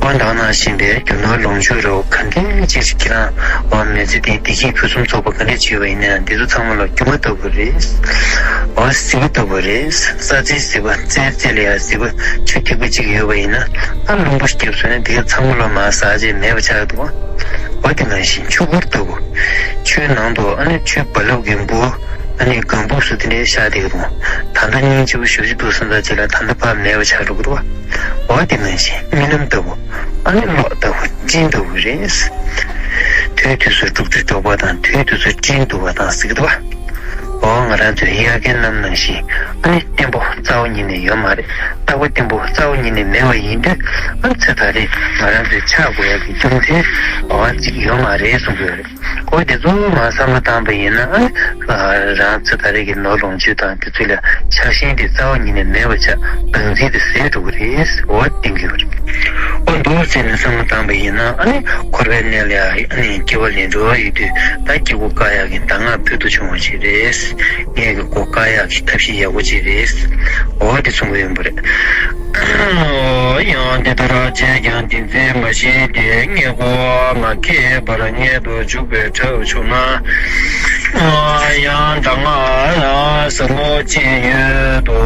འོ་ད་ག་ནང་བཞིན་པའི་རྒྱུ་ནོར་ལོངས་སྤྱོད་རེ་བ་ག་འདྲ་ཅིག་ཁྱེད་རང་འོ་མི་ཚེ་འདིའི་བདེ་སྐྱིད་ཕུན་སུམ་ཚོགས་པ་ག་འདྲ་ཅིག་ཡོད་པ་ཡིན་ན་ཡང་། འདི་ཚོ་ཚང་མ་ལ་སྒྱུ་མ་ལྟ་བུ་རེད། འོ་ཟིལ་པ་ལྟ་བུ་རེད། ས་རྩེའི་ཟིལ་པ། རྩེ་རྩེ་ལ་ཡང་ཟིལ་པ་ཆུ་ཐིགས་པ་གཅིག་ཡོད་པ་ཡིན་ན། ཨ་རླུང་བུ་བརྒྱབ་སོང་ན་དེ་ག་ཚང་མ་ལ་མར་ཟག་བྱས་མེད་པ་ཆགས་འདུག་འོ་དེ་ནང་བཞིན་ཆུ་བུར་ལྟ་བུ། ཆུའི་ནང་དུ་ཨ་ནི་ཆུའི་རྦ་རླབས་ཀྱི་འབུ། ཨ་ནི་སྒམ་སྦུག་སུ་དེ་འདྲའི་ཤར་བསྡད་ཀྱི་འདུག་ད་ལྟ་སྙིང་རྗེ་པོ་ཞེ་པོ་ཅིག་འདུག་བསམ་ཐག་བཅད་ལ་ད་ལྟ་ཕར་མེད་པ་ཆགས་འགྲོ་གི་འདུག་འོ་དེ་ནང་བཞིན་རྨི་ལམ་ལྟ་བུ། ཨ་ནི་གློག་ལྟ་བུ། སྤྲིན་ལྟ་བུ་རེད། དུས་དུས་སུ་འབྲུག་སྒྲ་སྒྲོག་པ་དང་། དུས་དུས་སུ་སྤྲིན་གདུང་བ་དང་ཟེར་གྱི་འདུག་བ། འོ་ང་རང་ཚོའི་དབྱར་ཁའི་གནམ་ནང་བཞིན་ཨ་ནི་བརྟན་པོ་རྩ་བ་ཉིད་ནས་ཡོད་མ་རེད། རྟག་པ་བརྟན་པོ་རྩ་བ་ཉིད་ནས་མེད་པ་ཡིན་དུས། ཨ་ཚེ་ད་རེས་ང་རང་ཚོའི་ཆགས་དགོས་ཡག་གི་རྒྱུ་མཚན་འོ་གཅིག་ཡོད་མ་རེད་གསུང་གི་ཡོད་རེད། འོ་དེ་ཚོ་མར་བསམ་བློ་བཏང་པ་ཡིན་ན། ཨ་རང་ཚེ་ད་རེས་ཀྱི་ནོར་ལོངས་སྤྱོད་དང་དེ་ཚོ་ལ་ཆགས་ཞེན་དེ་རྩ་བ་ཉིད་ནས་མེད་པ་ཆགས། བདག་འཛིན་དེ་ཟད་འགྲོ་གི་རེད། འོ་བསྟན་གྱི་ཡོད་རེད། ཨོ་འདུག་ཟེར་ནས་བསམ་བློ་བཏང་པ་ཡིན་ན། ཨ་ནི་འཁོར་བའི་གནས་ལ་ཡང་ཨ་ནི་སྐྱེ་བ་ལེན་འགྲོ་བ་ཡོད་དུས། ད་སྐྱེ་སྒོ་བཀག་ཡག་གི་གདམས་ངག་ཕུལ་དུ་བྱུང་བ་ཞིག་རེད། ངས་ཀྱི་སྒོ་བཀག་ཡག་གི་ཐབས་ཤེས་ཡག་པོ་ཅིག་རེད། འོ་དེ་གསུང་གི་ཡོད་པ་རེད། ཡང་འདི་ལྟར་བྱས་ཀྱང་བདེན་འཛིན་མ་ཞིག་སྟེ། དངོས་པོ་ང་མཁས་པར་ངེས་པར་འཇུག་པའི་ཁྲག་ཆུ་ན། ཡང་གདམས་ངག་ཟབ་མོ་ཅི་ཡོད་དོ།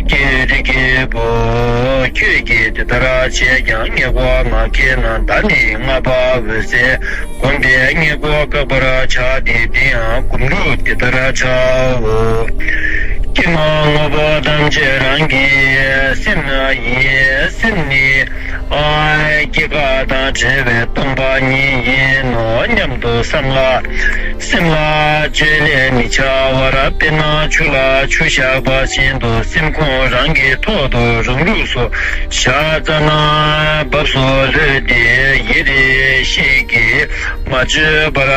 ཀྱེ་རིགས་ཀྱི་བུ། ཁྱོད་ཀྱིས་འདི་ལྟར་བྱས་ཀྱང་དངོས་པོ་ང་མཁས་ན། བདག་ནི་ལྔ་པ་འོད་གསལ་སྒོམ་པས་དངོས་པོ་བཀག་པར་བྱ་སྟེ། དེ་ཡང་སྒོམ་ལུགས་འདི་ལྟར་བྱའོ། ཀྱེ་མ་དངོས་པོ་ཐམས་ཅད་རང་གི་སེམས་ཡིན། སེམས་ནི་ སྐྱེ་རྒ་དང་བྲལ་བའི་སྟོང་པ་ཉིད་ཡིན་ནོ་སྙམ་དུ་བསམ་ལ། སེམས་ལ་བཅོས་ལས་མི་བྱ་བར། དཔེར་ན་ཆུ་ལ་ཆུ་བཞག་པ་བཞིན་དུ། སེམས་ཁོང་རང་གི་ཐོག་ཏུ་རང་ལུགས་སུ་བཞག་ཙ་ན། བབས་སུ་ལྷོད་དེ་ཡིད་ཆེས་ཀྱིས་མ་བཅོས་པར་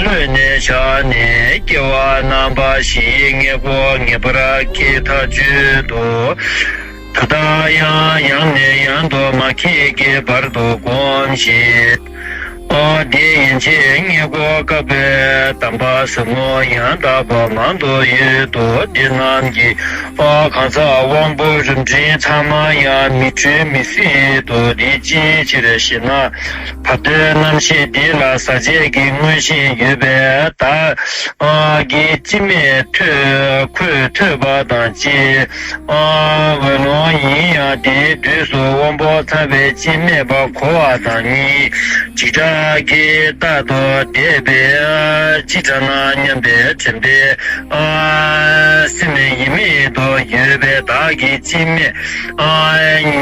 ལྷོད་ནས་བཞག་ནས། སྐྱེ་བ་རྣམ་པ་བཞིའི་མངལ་སྒོ་ངེས་པར་སྐྱེ་མཐའ་གཅོད་དོ། ད་ལྟ་ཡང་ཡང་ནས་ཡང་དུ་མ་སྐྱེས་ཀྱི་བར་དུ་བསྒོམ་ཞིང་། ཨོ། དེ་ཡན་ཆད་མངལ་སྒོ་བཀག་པའི་གདམས་པ་ཟབ་མོ་ཡང་དག་པ་མང་དུ་ཡོད་དོ། དེ་རྣམས་ཀྱི། ཨོ། གང་ཟག་དབང་པོ་རབ་འབྲིང་ཚང་མ་ཡང་མི་འཁྲུལ་མི་སྲིད་དོ། དེ་ཅིའི་ཕྱིར་ཞེ་ན། བར་དོའི་རྣམ་ཤེས་འདི་ལ་ཟག་བཅས་ཀྱི་མངོན་ཤེས་ཡོད་པས། བདག་གི་སྤྱི་སྨན་ཐོས། ཁོས་ཐོས་པ་དང་གཅིག་འོན་ནོ། ཡིན་ཡང་དེའི་དུས་སུ་དབང་པོ་ཚང་བའི་སྤྱི་སྨན་པ་གོ་བ་དང་གཉིས། འཇིགས་སྐྲག་གིས་རྟག་ཏུ་འདེད་པས་ཅི་དྲག་ན་སྙམ་པའི་དྲན་པའི་སེམས་ཡིད་མེད་དུ་ཡོད་པས། བདག་གི་སྤྱི་སྨན་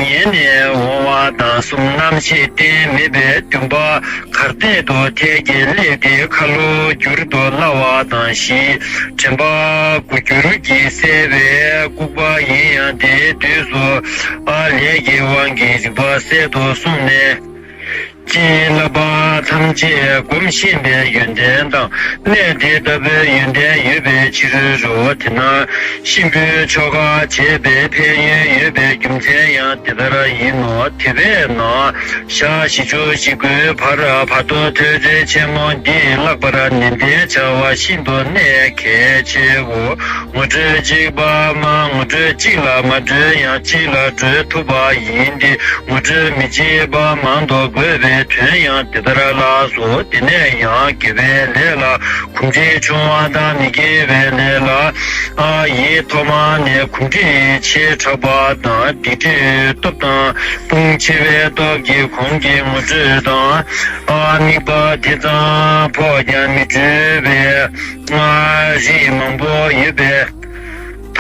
ཉལ་ནས་འོང་བ་དང་གསུམ། རྣམ་ཤེས་གཏན་མེད་པའི་འདུན་པ་གར་གཏད་དུ་ཐལ་གྱི་སླེབས་ཏེ་ཁ་ལོ་བསྒྱུར་དུ་སླ་བ་དང་བཞི། དྲན་པ་འགུལ་འགྱུར་གྱིས་གསལ་བའི་ལྐུགས་པ་ཡིན་ཡང་དེའི་དུས་སུ། ཨ། ལས་ཀྱི་དབང་གིས་རིག་པ་གསལ་དུ་སོང་ནས། ཅེས་བསླབ་པ་ཐམས་ཅད་སྒོམ་ཤེས་པའི་ཡོན་ཏན་དང་། གནད་དེ་ལྟ་བུའི་ཡོན་ཏན་ཡོད་པའི་ཕྱིར་རོ། དེས་ན་གཤིན་པོའི་ཆོ་ག་བྱེད་པའི་ཕན་ཡོན་ཡོད་པའི་རྒྱུ་མཚན་ཡང་དེ་ལྟར་ཡིན་ནོ། དེ་བས་ན། ཞག་བཞི་བཅུ་ཞེ་དགུའི་བར་བར་དོ་ཐོས་གྲོལ་ཆེན་མོ་འདི་བཀླག་པར་ནན་ཏན་བྱ་བ་ཤིན་ཏུ་གནད་གལ་ཆེའོ། ངོ་སྤྲོད་གཅིག་པ་མ། ངོ་སྤྲོད་གཅིག་ལ་མ་གྲོལ་ཡང་གཅིག་ལ་གྲོལ་ཐུབ་པ་ཡིན་ཏེ། ངོ་སྤྲོད་མི་བྱེད་པ་མང་དུ་དགོས་པའི་དོན་ཡང་དེ་ལྟར་ལགས་སོ། དེ་ནས་ཡང་དགེ་བའི་ལས་ལ་གོམས་འདྲིས་ཆུང་བ་དང་། མི་དགེ་བའི་ལས་ལ་ཡིད་ཐོག་མ་ནས་གོམས་འདྲིས་ཆེ་དྲགས་པ་དང་། སྡིག་སྒྲིབ་སྟོབས་དང་དཔུང་ཆེ་བའི་སྟོབས་ཀྱིས་གོང་གི་ངོ་སྤྲོད་དང་། ཨ། དམིགས་པ་དེ་ཙམ་ཕོག་ཀྱང་མི་འགྲུབ་པའི། ཨ། རིགས་མང་པོ་ཡོད་པས།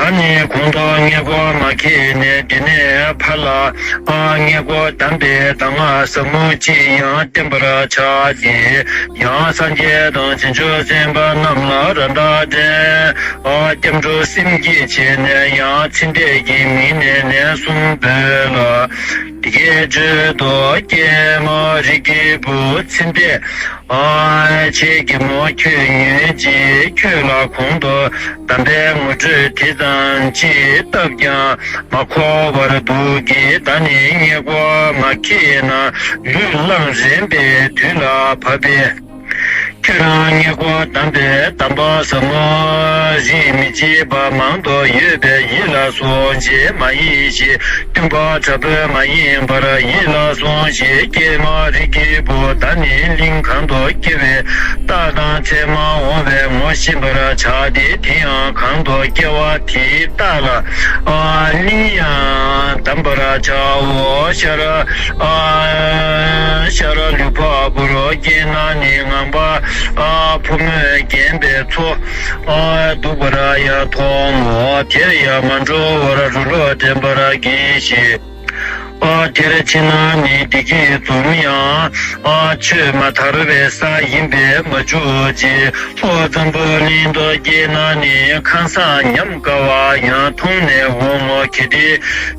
ད་ནི་གོང་དུ་མངལ་སྒོ་མ་སྐྱེས་ནས། དེ་ནས་ཕར་ལ། ཨ། མངལ་སྒོ་བསྡམས་པའི་གདམས་ངག་ཟབ་མོ་ཅིག་ཡང་བསྟན་པར་བྱ་སྟེ། ཡང་སངས་རྒྱས་དང་བྱང་ཆུབ་སེམས་དཔའ་རྣམས་ལ་ར་མདའ་སྤྲད། ཨ། སྐྱབས་འགྲོ་སེམས་བསྐྱེད་བྱས་ནས། ཡང་ཚེ་འདས་ཀྱི་མིང་ནས་ལན་གསུམ་འབོད་ལ། འདི་སྐད་བརྗོད་དོ། ཀྱེ་མ་རིགས་ཀྱི་བུ། ཚེ་འདས་ཨ། ཆེ་གེ་མོ་ཁྱོད་ཉོན་ཅིག་ཁྱོད་ལ་གོང་དུ་གདམས་པའི་ངོ་སྤྲོད་དེ་ཙམ་ཅིག་བཏབ་ཀྱང་མ་གོ་བར་འདུག་གི། ད་ནི་མངལ་སྒོ་མ་སྐྱེས་ན་ལུས་བླངས་རན་པའི་དུས་ལ་བབ་པས། ཁྱོད་རང་མངལ་སྒོ་བསྡམས་པའི་གདམས་པ་ཟབ་མོ་རིགས་མི་གཅིག་པ་མང་དུ་ཡོད་པས། ཡིད་ལ་ཟུང་ཞིག་མ་ཡིན་ཞིང་། སྟོན་པ་དྲག་པོས་མ་ཡིན་པར་ཡིད་ལ་ཟུང་ཞིག་ཀྱེ་མ་རིགས་ཀྱི་བུ། ད་ནི་གླིང་གང་དུ་སྐྱེ་བའི་རྟགས་དང་མཚན་མ་འོང་བས་ངོ་ཤེས་པར་བྱ་སྟེ། དེ་ཡང་གང་དུ་སྐྱེ་བ་དེའི་རྟགས་ལ། ཨ། གླིང་ཡང་གདམས་པར་བྱའོ། ཤ་ར། ཨ། ཤ་ར་ལུས་འཕགས་པོར་སྐྱེས་ན་ནི་ངང་པ། ཨ། ཕོ་མོས་བརྒྱན་པའི་མཚོ། ཨ། འདུག་པར་ཡང་མཐོང་ངོ་། དེར་ཡང་མ་འགྲོ་བར་རུ་ལོ་འདྲེན་པར་གྱིས་ཤིག་ཨ། དེར་ཕྱིན་ན་ནི་བདེ་སྐྱིད་འཛོམས་ཡང་། ཨ། ཆོས་མ་དར་བའི་ས་ཡིན་པས་མ་འཇུག་ཅིག་ལྷོ་འཛམ་བུ་གླིང་དུ་སྐྱེས་ན་ནི་ཁང་བཟང་ཉམས་དགའ་བ་ཡང་མཐོང་ནས་འོང་ངོ་། གལ་ཏེ་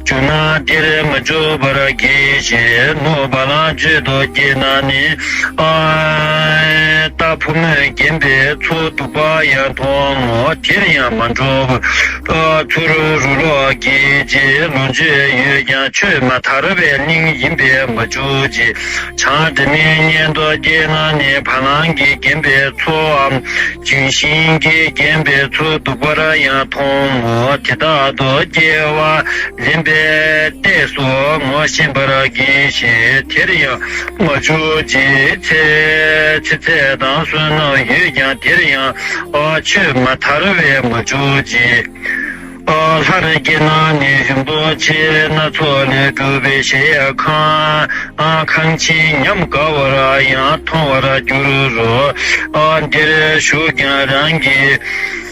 འཇུག་ན་དེར་མ་འཇུག་པར་གྱིས་ཤིག་ནུབ་བ་ལང་སྤྱོད་དུ་སྐྱེས་ན་ནི། ཨ། རྟ་ཕོ་མོས་བརྒྱན་པའི་མཚོ་འདུག་པ་ཡང་མཐོང་ངོ་། དེར་ཡང་མ་འགྲོ་བར། ཨ། ཚུར་རུ་ལོག་གྱིས་ཅིག་ལོངས་སྤྱོད་ཡོད་ཀྱང་ཆོས་མ་དར་བའི་གླིང་ཡིན་པས་མ་འཇུག་ཅིག་བྱང་སྒྲ་མི་སྙན་དུ་སྐྱེས་ན་ནི་བ་ལང་གིས་བརྒྱན་པའི་མཚོའམ། ལྗོན་ཤིང་གིས་བརྒྱན་པའི་མཚོ་འདུག་པར་ཡང་མཐོང་ངོ་། དེ་དག་ཏུ་སྐྱེ་བ་ལེན་པའི་ལྟས་སུ་ངོ་ཤེས་པར་གྱིས་ཤིག་དེར་ཡང་མ་འཇུག་ཅིག་ཚེ་ཚེ་ཚད་དང་བསོད་ནམས་ཡོད་ཀྱང་དེར་ཡང་། ཨ། ཆོས་མ་དར་བས་མ་འཇུག་ཅིག་ཨ། ལྷར་སྐྱེས་ན་ནི་རིན་པོ་ཆེ་སྣ་ཚོགས་ལས་གྲུབ་པའི་གཞལ་ཡས་ཁང་། ཨ། ཁང་ཆེན་ཉམས་དགའ་བར་ཡང་མཐོང་བར་འགྱུར་རོ། ཨ། འདིར་བཞུགས་ཀྱང་རང་གི།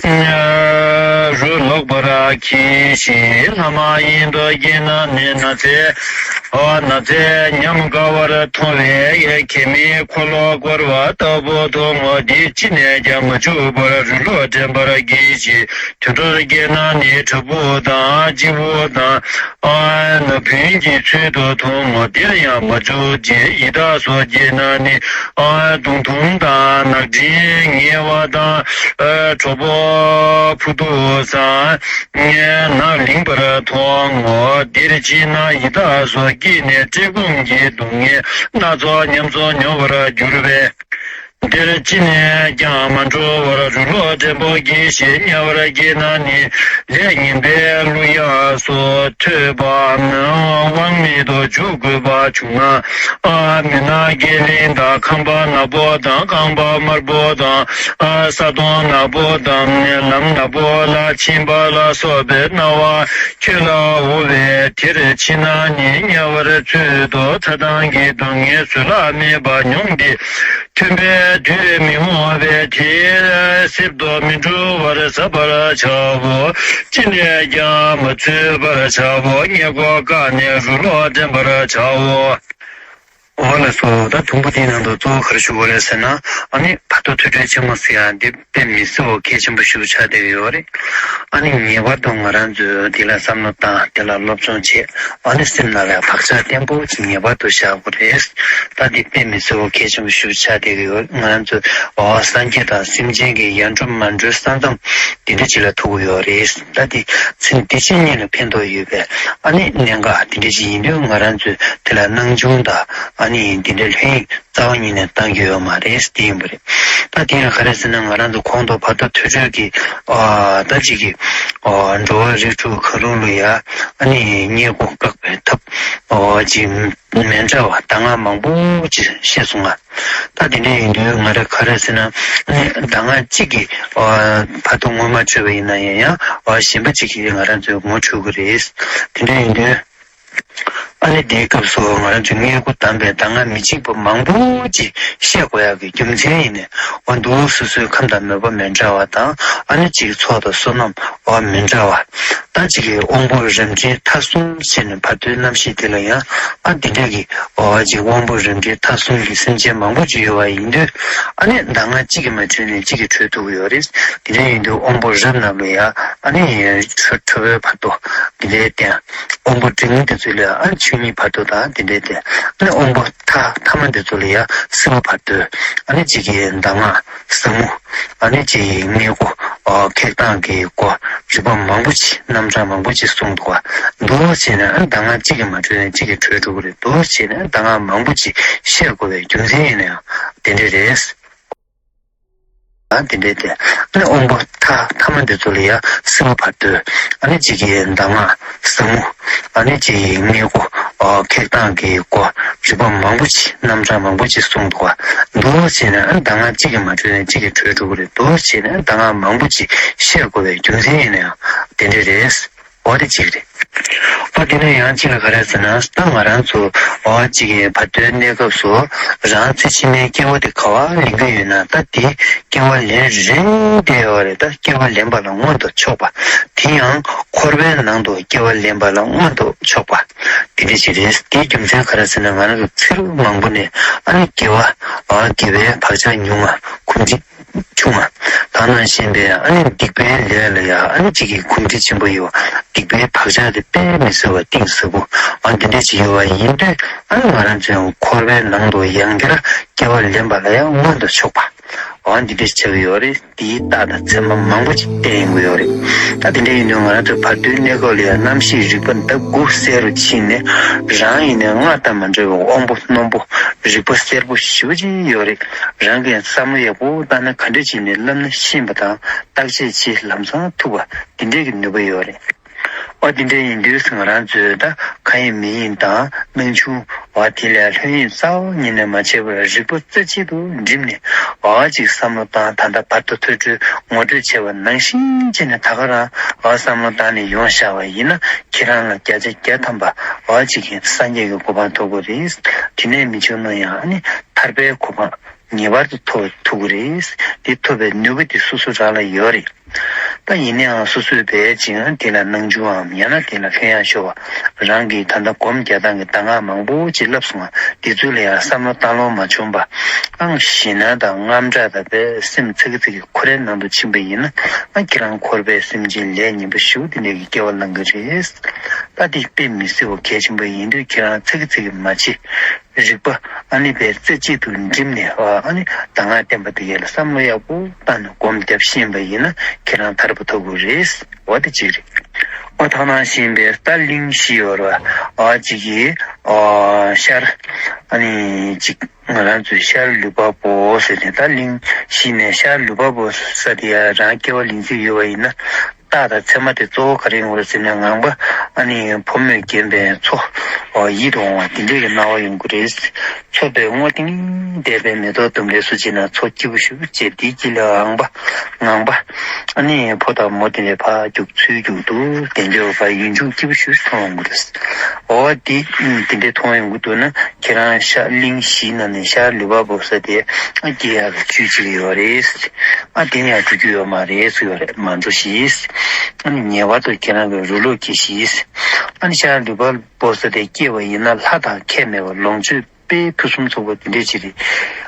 རུ་ལོག་པར་གྱིས་ཤིག་ལྷ་མ་ཡིན་དུ་སྐྱེས་ན་ནི། ན་ཚའི་ཨ་ན་ཚའི་ཉམས་དགའ་བར་མཐོང་བས་གད་མོའི་འཁོར་ལོ་བསྐོར་བ་ལྟ་བུ་མཐོང་ངོ་། འདི་ཅི་ནས་ཀྱང་མ་བྱུང་བར་རུ་ལོག་འདྲེན་པར་གྱིས་ཤིག་དུད་འགྲོར་སྐྱེས་ན་ནི་བྲག་ཕུག་དང་སྤྱིལ་བུ་དང་ཨ་ན་བུན་གྱི་ཚུལ་དུ་མཐོང་ངོ་། དེར་ཡང་མ་བྱུང་ཅིག་ཡི་དྭགས་སུ་སྐྱེས་ན་ནི་ཨ་མདུང་ཐུང་དང་ནག་ཅིང་ངེ་བ་དང་ཨ་གྲོག་པོ་ཕུ་ཐུག་སང་ངེ་ནག་ལིང་པར་མཐོང་ངོ་། དེར་ཕྱིན་ན་ཡི་དྭགས་སུ་སྐྱེས་ནས་བཀྲེས་སྐོམ་གྱི་སྡུག་བསྔལ་སྣ་ཚོགས་ཉམས་སུ་མྱོང་བར་འགྱུར་བས། འདིར་ཅི་ནས་ཀྱང་མ་འགྲོ་བར་རུ་ལོག་འདྲེན་པར་གྱིས་ཤིག་དམྱལ་བར་སྐྱེས་ན་ནི་ལས་ངན་པའི་ཀླུ་གཡག་སོགས་ཐོས་པའམ་དབང་མེད་དུ་འཇུག་དགོས་པ་བྱུང་ན། ཨ་མུན་ནག་གི་གླིང་དང་ཁང་པ་ནག་པོ་དང་རྐང་པ་དམར་པོ་དང་ཨ་ས་དོང་ནག་པོ་དང་ལམ་ནག་པོ་ལ་ཕྱིན་པ་ལ་སོགས་པའི་སྣང་བ་ཁྱོད་ལ་འོང་བས། དེར་ཕྱིན་ན་ནི་དམྱལ་བར་ཚུད་དོ། ཚ་དང་གི་སྡུག་བསྔལ་བཟོད་གླགས་མེད་པ་མྱོང་སྟེ། མཐུན་པའི་དུས་མི་འོང་བས་དེའི་གསེབ་ཏུ་མི་འགྲོ་བར་གཟབ་པར་བྱའོ། ཅི་ནས་ཀྱང་མ་ཚུད་པར་བྱའོ། མངལ་སྒོ་བཀག་ནས་རུ་ལོག་འདྲེན་པར་བྱའོ། འོ་ལགས་སོ། ད་དུམ་བུ་དེའི་ནང་དུ་གཙོ་བོ་ག་རེ་ཞུ་དགོས་རེད་ཟེར་ན། ཨ་ནི་བར་དོ་ཐོས་གྲོལ་ཆེན་མོ་ཟེར་ཡག་འདི་དཔེ་མི་སྲིད་པ་གལ་ཆེན་པོ་ཞིག་ཆགས་བསྡད་ཡོད་རེད། ཨ་ནི་ངེས་པར་དུ་ང་རང་ཚོས་འདི་ལ་བསམ་བློ་བཏང་། འདི་ལ་སློབ་སྦྱོང་བྱེད། ཨ་ནི་སེམས་ནང་ལ་བག་ཆགས་བརྟན་པོ་ཅིག་ངེས་པར་དུ་བཞག་དགོས་རེད། ད་འདི་དཔེ་མི་སྲིད་པ་གལ་ཆེན་པོ་ཞིག་ཆགས་བསྡད་ཀྱི་ཡོད། ང་རང་ཚོ་འོ་སངས་རྒྱས་དང་སེམས་ཅན་གྱི་ཡ་འགྲོ་མ་འགྲོའི་ས་མཚམས་འདི་འདྲ་ཅིག་ལ་ཐུག་གི་ཡོད་རེད། ད་འདི་ཚེ་འདི་ཕྱི་གཉིས་ལ་ཕན་ཐོགས་ཡོད་པའི་ཨ་ནི་གནད་འགག་འདི་འདྲ་ཅིག་ཡིན་དུས། ང་རང་ཚོས་དེ་ལ་སྣང་ཆུང་དང་ཨ་ནི་འདི་འདྲའི་ལྷོད་གཡེང་རྩ་བ་ཉིད་ནས་བཏང་རྒྱུ་ཡོད་མ་རེད། དེ་ཡིན་པ་རེད། ད་དེ་ཡང་ག་རེ་ཟེར་ན། ང་རང་ཚོ་གོང་དུ་བར་དོ་ཐོས་གྲོལ་གྱི་ཨ་ད་ཅིག་གི་ཨ་འགྲོ་བ་རིགས་དྲུག་གང་རུང་ལ་ཡ་ཨ་ནི་མངལ་སྒོ་བཀག་པའི་ཐབས་ཨ་ཅིག་མི་འདྲ་བ་གདམས་ངག་མང་པོ་ཅིག་བཤད་སོང་ང་། ད་དེ་འདྲ་ཡིན་དུས་ང་རང་ག་རེ་ཟེར་ན། ཨ་ནི་གདམས་ངག་གཅིག་གིས་ཨ་བར་དོ་ངོ་མ་འཕྲོད་པ་ཡིན་ན་ཡང་ཡང་ཨ་གཞན་པ་གཅིག་གིས་ང་རང་ཚོའི་ངོ་འཕྲོད་ཀྱི་རེད། དེ་འདྲ་ཡིན་དུས། ཨ་ནི་དེའི་སྐབས་སུ་ང་རང་ཚོས་མངལ་སྒོ་གདམས་པའི་གདམས་ངག་མི་གཅིག་པ་མང་པོ་ཅིག་བཤད་དགོས་ཡག་གི་རྒྱུ་མཚན་ཡིན་ནས། འོ་འདུག་སོ་སོའི་ཁམས་དང་མོས་པ་མི་འདྲ་བ་དང་། ཨ་ནི་གཅིག་ཚོགས་དང་བསོད་ནམས་འོ་མི་འདྲ་བ། ད་གཅིག་གིས་དབང་པོ་རབ་འབྲིང་ཐ་གསུམ་ཟེར་ནས་བར་དོའི་རྣམ་ཤེས་དེ་ལ་ཡང་ཨ་དེ་འདྲ་གི་འོ་གཅིག་དབང་པོ་རབ་འབྲིང་ཐ་གསུམ་གྱི་སེམས་ཅན་མང་པོ་ཅིག་ཡོད་པ་ཡིན་དུས། ཨ་ནི་གདམས་ངག་གཅིག་གིས་མ་འཕྲོད་ནས་གཅིག་གིས་འཕྲོད་ཐུབ་ཀྱི་ཡོད་རེད། དེ་འདྲ་ཡིན་དུས་དབང་པོ་རབ་རྣམས་ལ་ཡང་ཨ་ནི་ཁྲོ་ཁྲོ་བོའི་བར་དོ་དེ་འདྲའི་སྟེང་། དབང་པོ་འབྲིང་དེ་ཚོ་ལ་ཡང་ཨ་ཆོས་ཉིད་བར་དོ་དང་དེ་འདྲའི་སྟེང་། ཨ་ནི་དབང་པོ་ཐ་ཐ་མ་དེ་ཚོ་ལ་ཡང་སྲིད་པ་བར་དོ། ཨ་ནི་གཅིག་གིས་གདམས་ངག་ཟབ་མོ། ཨ་ནི་གཅིག་གིས་མངལ་སྒོ་ཨ་འཁྱེར་སྟངས་ཀྱི་སྐོར་རིག་པ་མང་པོ་ཅིག་རྣམ་གྲངས་མང་པོ་ཅིག་གསུངས་འདུག་པ། འདུག་བྱས་ནས་ཨ་གདམས་ངག་གཅིག་གིས་མ་འཕྲོད་ནས་གཅིག་གིས་འཕྲོད་འགྲོ་གི་རེད། འདུག་བྱས་ནས་གདམས་ངག་མང་པོ་ཅིག་བཤད་དགོས་པའི་རྒྱུ་མཚན་ཡིན་ན་ཡང་དེ་འདྲ་རེད། ཨ་དེ་འདྲའི་སྟེང་། ཨ་ནི་དབང་པོ་ཐ་ཐ་མ་དེ་ཚོ་ལ་ཡང་སྲིད་པ་བར་དོ། ཨ་ནི་གཅིག་གིས་གདམས་ངག་ཟབ་མོ། ཨ་ནི་གཅིག་གིས་མངལ་སྒོ་ཨ་འཁྱེར་སྟངས་ཀྱི་སྐོར་རིག་པ་མང་པོ་ཅིག་རྣམ་གྲངས་མང་པོ་ཅིག་གསུངས་འདུག་པ། འདུག་བྱས་ནས་ཨ་གདམས་ངག་གཅིག་གིས་མ་འཕྲོད་ནས་གཅིག་གིས་འཕྲོད་འགྲོ་གི་རེད། འདུག་བྱས་ནས་གདམས་ངག་མང་པོ་ཅིག་བཤད་དགོས་པའི་རྒྱུ་མཚན་ཡིན་ན་ཡང་དེ་འདྲ་རེད། འོ་དེ་གཅིག་རེད། ཨ་དེ་ནས་ཡང་གཅིག་ལ་ག་རེ་ཟེར་ན། ད་ང་རང་ཚོ་འོ་གཅིག་གི་བར་དོའི་གནས་སྐབས་སུ་རང་ཚེ་ཕྱི་མའི་སྐྱེ་བ་དེ་ག་པར་ལེན་གྱི་ཡོད་ན། ད་དེ་སྐྱེ་བ་ལེན་རན་བསྡད་ཡོད་རེད། ད་སྐྱེ་བ་ལེན་པ་ལ་མངོན་དུ་ཕྱོགས་པ། དེ་ཡང་འཁོར་བའི་ནང་དུ་སྐྱེ་བ་ལེན་པ་ལ་མངོན་དུ་ཕྱོགས་པ། དེ་འདྲ་ཞིག་རེད། དེའི་རྒྱུ་མཚན་ག་རེ་ཟེར་ན། ང་རང་ཚོ་ཚེ་རབས་མང་པོ་ནས་ཨ་ནི་དགེ་བ་ཨ་དགེ་བའི་བག་ཆགས་ཉུང་བ། གོམས་འདྲིས་ཆུང་བ། དེ་ནང་བཞིན་པའི་ཨ་ནི་སྡིག་པའི་ལས་ལ་ཡང་ཨ་ནི་གཅིག་གིས་གོམས་འདྲིས་ཆེན་པོ་ཡོད། སྡིག་པའི་བག་ཆགས་དེ་དཔེ་མི་སྲིད་པ་གཏིང་ཟབ་པོ་ཨ་འདི་འདྲ་ཅིག་ཡོད་པ་ཡིན་དུས། ཨ་ནི་ང་རང་ཚོའི་འཁོར་བའི་ནང་དུ་ཡང་བསྐྱར་སྐྱེ་བ་ལེན་པ་ལ་ཡང་མངོན་དུ་ཕྱོགས་པ་འོ་འདི་འདྲ་ཆགས་ཀྱི་ཡོད་རེད། དེའི་རྟགས་དང་མཚན་མ་མང་པོ་ཅིག་བསྟན་ཡོང་གི་ཡོད་རེད། ད་དེ་འདྲ་ཡིན་དུས་ང་རང་ཚོའི་བར་དོའི་གནས་སྐབས་ལ་ཡང་རྣམ་ཤེས་རིག་པ་ཟླ་དགུ་གསལ་རུ་ཕྱིན་ནས། རང་ཡིན་ནའི་སྔར་དང་མ་འདྲ་བའི་དབང་པོ་རྣོན་པོ་རིག་པ་གསལ་པོ་ཞེ་པོ་ཅིག་ཡོད་རེད། རང་གིས་བསམ་བློ་ཡག་པོ་བཏང་ན་ག་འདྲ་བྱས་ནས་བསླབ་ན་ཤེས་པ་དང་བརྟག་དཔྱད་བྱེད་ལམ་སང་ཐུབ་པ་འདི་འདྲའི་གི་ནུས་པ་ཡོད་རེད། ཨོ་དེ་འདྲ་ཡིན་དུས་ང་རང་ཚོས་ད་གང་ཡིན་མི་ཡིན་དང་སྣང་ཆུང་བ་དེ་ལས་ལྷོད་གཡེང་རྩ་བ་ཉིད་ནས་མ་བྱས་པར་རིག་པ་རྩེ་གཅིག་ཏུ་བསྒྲིམས་ནས་ཨོ་ཅིག་བསམ་བློ་བཏང་། ད་ལྟ་བར་དོ་ཐོས་གྲོལ་ངོ་སྤྲོད་བྱས་པ་ནང་བཞིན་བྱས་ནས་ད་ག་རང་ཨོ་བསམ་བློ་བཏང་ནས་ཡོང་བཞག་པ་ཡིན་ན། ཁྱེད་རང་ལ་བརྒྱ་ཆ་བརྒྱ་ཐམ་པ་ཨོ་ཅིག་གིས་སངས་རྒྱས་ཀྱི་གོ་འཕང་ཐོབ་དགོས་རེད། དེ་ནས་མི་བྱུང་ན་ཡང་ཨ་ནི་ཐར་པའི་གོ་འཕང་ངེས་པར་དུ་ཐོབ་ཐུབ་ཀྱི་རེད། དེ་ཐོབ་པའི་ནུས་པ་དེ་སོ་སོ་རང་ལ་ཡོད་རེད། ད་ཡིན་ནའང་སོ་སོས་བས་ཅིང་དེ་ལ་སྣང་ཆུང་འམ་ཡང་ན་དེ་ལ་ལྷོད་ཡངས་ཤོར་བ། རང་གིས་ད་ལྟ་སྒོམ་རྒྱག་སྟངས་ཀྱི་གདམས་ངག་མང་པོ་ཅིག་བསླབས་སོང་བ། དེ་ཚོ་ལ་ཡང་བསམ་བློ་བཏང་ལོང་མ་བྱུང་བ། ཨང་ཞེད་སྣང་དང་དངངས་སྐྲག་དང་བས་སེམས་ཚ་གི་ཚ་གི་ཁོ་རའི་ནང་དུ་ཕྱིན་པ་ཡིན་ན། ཨ་ཁྱེད་རང་འཁོར་བའི་སེམས་ཅན་ལས་ངན་པ་ཞེ་པོ་དེ་འདྲ་གི་སྐྱེ་བ་བླང་གི་རེད། ད་དེ་དཔེ་མི་སྲིད་པ་གལ་ཆེན་པོ་ཡིན་དུས་ཁྱེད་རང་ཚ་གི་ཚ་གི་མ་བྱེད། རིག་པ་ཨ་ནི་བས་རྩེ་གཅིག་ཏུ་བསྒྲིམས་ནས་ཨ་ནི་གདམས་ངག་བསྟན་པ་དེ་ག་ལ་བསམ་བློ་ཡག་པོ་བཏང་ནས་སྒོམ་བརྒྱབ་ཤེས་པ་ཡིན་ན་ཁྱེད་རང་ཐར་པ་ཐོབ་དགོས་རེད། འོ་དེ་གཅིག་རེད། འོ་ད་ནང་བཞིན་པའི་ད་གླིང་བཞི་ཡོད་རེད་བ། ཨ་གཅིག་གིས་ཨ་ཤར། ཨ་ནི་གཅིག་ང་རང་ཚོའི་ཤར་ལུས་འཕགས་པོ་ཟེར་ནས། ད་གླིང་བཞི་ནས་ཤར་ལུས་འཕགས་པོ་ས་དེ་ཡ་རང་སྐྱེ་བ་ལེན་རྩིས་ཡོད་པ་ཡིན་ན། རྟགས་དང་མཚན་མ་དེ་གཙོ་བོ་ག་རེ་ཡོང་གི་རེད་ཟེར་ན། ངང་པ་ཨ་ནི་ཕོ་མོས་བརྒྱན་པའི་མཚོ་ཡིད་དུ་འོང་བ་དེ་འདྲས་ཀྱི་སྣང་བ་ཡོང་གི་རེད། མཚོ་དཔེ་སྔོ་ལྡིང་ལྡིང་བའི་མེ་ཏོག་ལྡུམ་རའི་བཟོ་བྱས་ན་མཚོ་སྐྱིད་པོ་ཞེ་པོ་བྱས། དེའི་དཀྱིལ་ལ་ངང་པ་ངང་པ་ཨ་ནི་ཕོ་དང་མོ་དེ་འདྲས་ཕར་རྒྱུག་ཚུར་རྒྱུག་འདུག་དེ་འདྲས་ཕར་ཡུལ་ལྗོངས་སྐྱིད་པོ་ཞེ་པོ་མཐོང་ཡོང་གི་རེད། འོ་དེ་དེ་འདྲས་མཐོང་ཡོང་གི་འདུག་ན། ཁྱེད་རང་ཤར་གླིང་བཞིའི་ནང་ནས་ཤར་ལུས་འཕགས་པོ་ས་དེ་ཨ་སྐྱེ་ཡག་གི་ཆོས་ཅིག་ཡོད་རེད། ཨ་དེ་ཡང་འགྲོ་རྒྱུ་ཡོད་མ་རེད་ཟེར་ཡོད་རེད། མ་འགྲོ་ཞེས། ཨ་ནི་ངེས་པར་དུ་ཁྱེད་རང་གི་རུ་ལོག་གྱིས་ཞེས། ཨ་ནི་ཤར་ལུས་འཕགས་པོ་ས་དེ་སྐྱེས་པ་ཡིན་ན་ལྷ་དང་ཁྱད་མེད་པ་ལོངས་སྤྱོད་དཔེ་ཕུན་སུམ་ཚོགས་པ་དེ་འདྲས་ཅིག་རེད།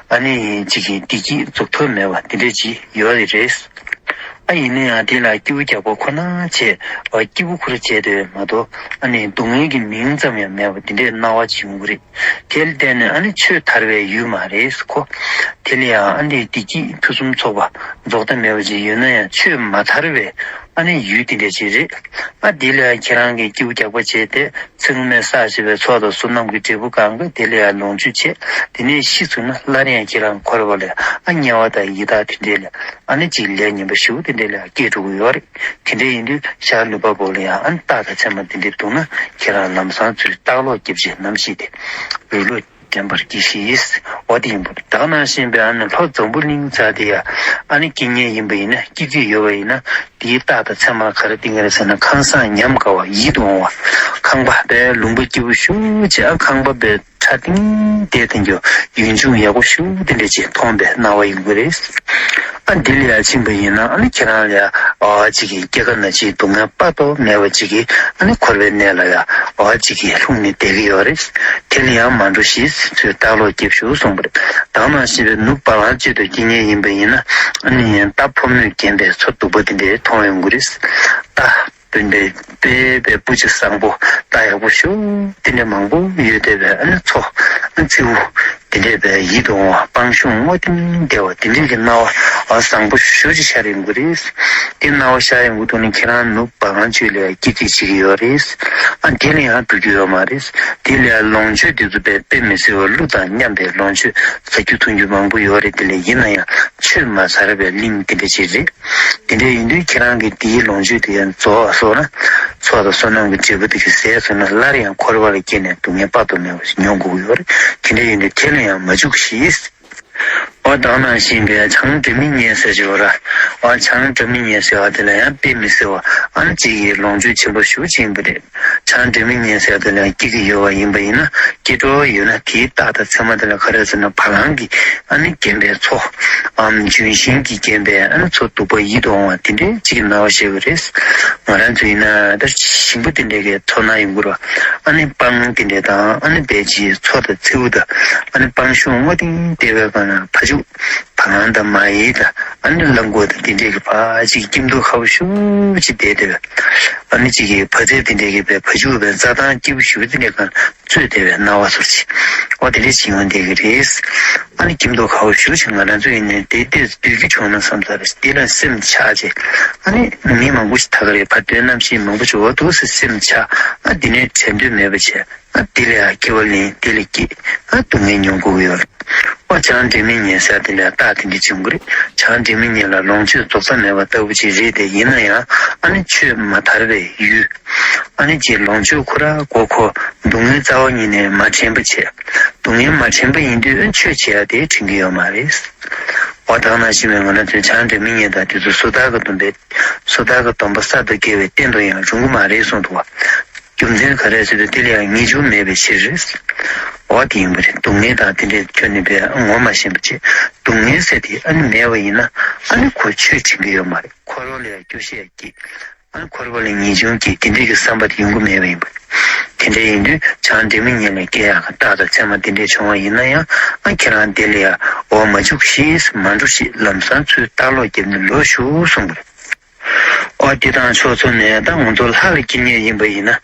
ཨ་ནི་ཅིག་གི་བདེ་སྐྱིད་རྫོགས་ཐབས་མེད་པ་དེ་འདྲས་ཅིག་ཡོད་རེད། ཨ་ཡིན་ན་ཡང་དེ་ལ་སྐྱིད་པོ་རྒྱག་པ་ཁོ་ན་བྱས། ཨ་སྐྱིད་པོ་ཁོ་ར་བྱས་དེ་མ་གཏོགས་ཨ་ནི་སྡུག་བསྔལ་གྱི་མིང་ཙམ་ཡང་མེད་པ་དེ་འདྲའི་སྣང་བ་ཅིག་ཡོང་གི་རེད། དེ་ལ་བརྟེན་ནས་ཨ་ནི་ཆོས་དར་བའི་ཡུལ་མ་རེད་ཁོ། དེ་ལ་ཡང་ཨ་ནི་བདེ་སྐྱིད་ཕུན་སུམ་ཚོགས་པ་རྫོགས་མཐའ་མེད་པ་ཅིག་ཡོད་ན་ཡང་ཆོས་མ་དར་བའི་ཨ་ནི་ཡུལ་དེ་འདྲ་ཅིག་རེད། ཨ་དེ་ལ་ཡང་ཁྱེད་རང་གིས་སྐྱིད་པོ་རྒྱག་པ་བྱས་ཏེ། ཚེ་སྔོན་མའི་བསགས་བཞག་པའི་ཚོགས་དང་བསོད་ནམས་ཀྱི་འབྲས་བུ་གང་ག་དེ་ལ་ཡང་ལོངས་སྤྱོད་བྱས། དེ་ནས་ཤི་སོང་ན་སླར་ཡང་ཁྱེད་རང་འཁོར་བ་ལ་ཨ་དམྱལ་བ་དང་ཡི་དྭགས་དེ་འདྲས་ལ་ཨ་ནི་ཅིག་ལས་ངན་པ་ཞེ་པོ་དེ་འདྲས་ལ་སྐྱེ་འགྲོ་གི་ཡོད་རེད། དེ་འདྲས་ཡིན་དུས་ཤར་ལུས་འཕགས་པོ་ལ་ཡང་ཨ་ནི་རྟགས་དང་མཚན་མ་དེ་འདྲས་འདུག་ན་ཁྱེད་རང་ལམ་སང་ཚུར་ལྟག་ལོག་རྒྱབ་བྱས་ནམ་ཞིག་དེ་རུ་ལོག་འདྲེན་པར་གྱིས་ཤིག་འོ་དེ་ཡིན་པ་རེད། ད་ག་ནང་བཞིན་པའི་ཨ་ནི་ལྷོ་འཛམ་བུ་གླིང་ཚ་དེ་ཡ་ཨ་ནི་སྐྱེ་མཁན་ཡིན་པ་ཡིན་ན། སྐྱེ་རྩིས་ཡོད་པ་ཡིན་ན། དེའི་རྟགས་དང་མཚན་མ་ག་རེ་བསྟན་གྱི་རེད་ཟེར་ན། ཁང་བཟང་ཉམས་དགའ་བ་ཡིད་དུ་འོང་བ། ཁང་པ་དཔེ་ལུང་པ་སྐྱིད་པོ་ཞེ་པོ་བྱས། ཨ་ཁང་པ་དཔེ་ཁྲ་ཏིང་ཏིང་བསྡད་དེ་འགྱོ། ཡུལ་ལྗོངས་ཡག་པོ་ཞེ་པོ་དེ་འདྲ་ཅིག་མཐོང་བའི་སྣང་བ་ཡོང་གི་རེད། ཨ་འདི་ལ་ཡ་ཕྱིན་པ་ཡིན་ན་ཨ་ནི་ཁྱེད་རང་ལ་ཡ་ཨ་ཅིག་གི་སྐྱེ་རྒ་ན་འཆིའི་སྡུག་བསྔལ་དཔག་ཏུ་མེད་པ་ཅིག་གི་ཨ་ནི་འཁོར་བའི་གནས་ལ་ཡ་ཨ་ཅིག་གི་ལྷུང་ནས་བསྡད་ཀྱི་ཡོད་རེད། དེ་ལ་ཡང་མ་འགྲོ་ཞེས་ཚུར་ལྟག་ལོག་རྒྱབ་ཤོག་གསུངས་པ་རེད། ད་ག་ནང་བཞིན་པའི་ནུབ་བ་ལང་སྤྱོད་དུ་སྐྱེ་མཁན་ཡིན་པ་ཡིན་ན། ཨ་ནི་རྟ་ཕོ་མོས་བརྒྱན་པའི་མཚོ་སྡུག་པ་དེ་འདྲའི་མཐོང་ཡོང་གི་རེད། རྟ་སྤུན་པའི་དཔེ་དཔེ་སྤུ་ཅིག་བཟང་པོ་རྟ་ཡག་པོ་ཞེ་པོ་དེ་འདྲ་མང་པོ་ཡོད་བསྡད་པའི་ཨ་ནི་མཚོ་ཨ་མཚེའུ་དེ་འདྲའི་བའི་ཡིད་དུ་འོང་བ། སྤང་གཤོང་སྔོ་ལྡིང་ལྡིང་བ་དེ་འདྲའི་གི་སྣང་བ་བཟང་པོ་ཞེ་པོ་ཅིག་ཤར་ཡོང་གི་རེད། དེ་སྣང་བ་ཤར་ཡོང་གི་འདུག་ན་ཁྱེད་རང་ནུབ་བ་ལང་སྤྱོད་ལ་སྐྱེ་རྩིས་བྱེད་ཀྱི་ཡོད་རེད། ཨ་དེ་ལ་ཡང་འགྲོ་རྒྱུ་ཡོད་མ་རེད། དེ་ལ་ཡང་ལོངས་སྤྱོད་དེ་ཚོ་དཔེ་དཔེ་མི་སྲིད་པ་ཀླུ་དང་མཉམ་པའི་ལོངས་སྤྱོད་ཟ་རྒྱུ་འཐུང་རྒྱུ་མང་པོ་ཡོད་རེད། དེ་ལ་ཡིན་ན་ཡང་ཆོས་མ་དར་བའི་གླིང་དེ་འདྲ་ཅིག་རེད། དེ་འདྲ་ཡིན་དུས་ཁྱེད་རང་གིས་དེའི་ལོངས་སྤྱོད་དེ་ཡང་རྫོགས་སོང་ན། ཚོགས་དང་བསོད་ནམས་ཀྱི་འབྲས་བུ་དེ་གི་ཟད་སོང་ན་སླར་ཡང་འཁོར་བ་ལ་སྐྱེས་ནས་སྡུག་བསྔལ་དཔག་ཏུ་མེད་པ་ཞིག་མྱོང་དགོས་ཀྱི་ཡོད་རེད། དེ་འདྲ་ཡིན་དུས་དེ་ལ་ཡང་མ་འཇུག་ཞེས། འོ་ད་ག་ནང་བཞིན་པའི་བྱང་སྒྲོལ་མའི་གཉེན་ཟེར་གྱི་ཡོད་ར། འོ་བྱང་སྒྲོལ་མའི་གཉེན་ཟེར་བ་དེ་ལ་ཡང་དཔེ་མི་སྲིད་པ་ཨ་ནི་གཅིག་གི་ལོངས་སྤྱོད་ཆེན་པོ་ཞེ་པོ་ཅིག་ཡིན་པ་རེད། བྱང་སྒྲོལ་མའི་གཉེན་ཟེར་བ་དེ་ལ་ཡང་སྐྱེ་གི་ཡོད་པ་ཡིན་པ་ཡིན་ན། སྐྱེ་འགྲོ་ཡོད་ན་དེའི་རྟགས་དང་མཚན་མ་དེ་ལ་ག་རེ་ཟེར་ན། བ་ལང་གིས་ཨ་ནི་བརྒྱན་པའི་མཚོ། ཨམ་ལྗོན་ཤིང་གིས་བརྒྱན་པའི་ཨ་ནི་མཚོ་སྡུག་པ་ཡིད་དུ་འོང་བ་དེ་འདྲའི་གཅིག་གི་སྣང་བ་ཤར་གྱི་རེད། ང་རང་ཚོ་ཡིན་ན་ད་ཞིང་པ་དེ་འདྲའི་གི་ཚོར་སྣང་ཡོང་གི་རེད། ཨ་ནི་སྤང་དེ་འདྲ་དང་ཨ་ནི་བལ་གྱི་མཚོ་དང་མཚེའུ་དང་ཨ་ནི་སྤང་གཤོང་སྔོ་ལྡིང་ལྡིང་བའི་སྒང་ན་བ་ཕྱུགས་བ་ལང་དང་མ་ཡི་དང་ཨ་ནི་གླང་གོག་དང་དེ་འདྲའི་གི་ཕར་ཅིག་སྐྱིད་མདོག་ཁ་པོ་ཞེ་པོ་ཅིག་བསྡད་དེ། ཨ་ནི་ཅིག་གི་བ་ཚྭ་དེ་འདྲའི་གི་བ་ཕྱུགས་བའི་རྩྭ་ཐང་སྐྱིད་པོ་ཞེ་པོ་དེ་འདྲའི་སྒང་རྩོད་བསྡད་པའི་སྣང་བ་ཚོར་ཅིག་འོ་དེ་འདྲ་ཅིག་ཡོང་བསྡད་ཀྱི་རེད། ཨ་ནི་སྐྱིད་མདོག་ཁ་པོ་ཞེ་པོ་ཅིག་ང་རང་ཚོ་ཡིན་ནའི་དེ་ལྟས་སྡོད་རྒྱུ་བྱུང་ན་བསམ་ཚར། དེ་ལ་སེམས་ཆགས་བྱས། ཨ་ནི་མི་མང་པོ་ཞིག་ད་ག་རེ་ཕར་སྡོད་གནམ་གཤིས་མང་པོ་ཅིག་འོ་འདུག་སེ་སེམས་ཆགས། ཨ་དེ་ནས་དྲན་འདོད་མེད་པ་བྱས། ཨ་དེ་ལ་ཡང་སྐྱེ་བ་ལེན། དེ་ལ་སྐྱེ། ཨ་སྡུག་བསྔལ་མྱོང་དགོས་ཀྱི་ཡོད་རེད། ཨ་བྱང་སྒྲོལ་མའི་གཉེན་ཟེར་དེ་ལ་ཡང་རྟགས་དེ་འདྲ་བྱུང་གི་རེད། བྱང་སྒྲོལ་མའི་གཉེན་ལ་ལོངས་སྤྱོད་རྫོགས་མཐའ་མེད་པ་ལྟ་བུ་ཅིག་རེད་དེ། ཡིན་ན་ཡང་ཨ་ནི་ཆོས་མ་དར་བའི་ཡུལ། ཨ་ནི་ཅིག་ལོངས་སྤྱོད་ཁོ་ར་མགོ་འཁོར། སྡུག་བསྔལ་རྩ་བ་ཉིད་ནས་མ་དྲན་པ་བྱས། སྡུག་བསྔལ་མ་དྲན་པ་ཡིན་དུས་ཨ་ཆོས་བྱེད་ཡ་དེ་དྲན་གྱི་ཡོད་མ་རེད། འོ་ད་ག་ནང་བཞིན་པའི་ང་རང་ཚོའི་བྱང་སྒྲོལ་མའི་གཉེན་དང་དེ་ཚོ་སོ་ཐར་གྱི་སྡོམ་པས། སོ་ཐར་གྱི་སྡོམ་པ་གསར་དུ་སྐྱེ་བའི་རྟེན་དུ་ཡང་རུང་གི་མ་རེད་གསུངས་འདུག་བ། རྒྱུ་མཚན་ག་རེ་ཟེར་དུས་དེ་ལ་ཡང་ངེས་འབྱུང་མེད་པའི་ཕྱིར། འོ་དེ་ཡིན་པ་རེད། སྡུག་བསྔལ་དང་དེ་འདྲའི་ཁྱོན་ནས་པའི་ངོ་མ་ཤེས་པ་བྱས། སྡུག་བསྔལ་ཟེར་དེ་ཨ་ནི་མེད་པ་ཡིན་ན་ཨ་ནི་ཁོ་ཆོས་དྲན་གྱི་ཡོད་མ་རེད། འཁོར་བ་ལ་ཡང་སྐྱོ་ཤས་སྐྱེ། ཨ་ནི་འཁོར་བ་ལ་ངེས་འབྱུང་སྐྱེ། དེ་འདྲའི་གི་བསམ་པ་དེ་ཡོང་གི་མེད་པ་ཡིན་པ། དེ་འདྲ་ཡིན་དུས་བྱང་སྒྲོལ་མའི་ཉིན་ལ་སྐྱེ་ཡག་གི་རྟགས་དང་མཚན་མ་དེ་འདྲས་བྱུང་བ་ཡིན་ན་ཡང་ཨ་ཁྱེད་རང་དེ་ལ་ཡང་འོ་མ་འཇུག་ཤིག་མ་འགྲོ་ཤིག་ལམ་སང་ཚུར་ལྟག་ལོག་བརྒྱབ་ནས་ལོག་ཤོག་གསུངས་པ་རེད། ཨོ་དེ་དང་ཕྱོགས་མཚུངས་ནས་ད་ང་ཚོ་ལྷ་ལ་སྐྱེ་མཁན་ཡིན་པ་ཡིན་ན་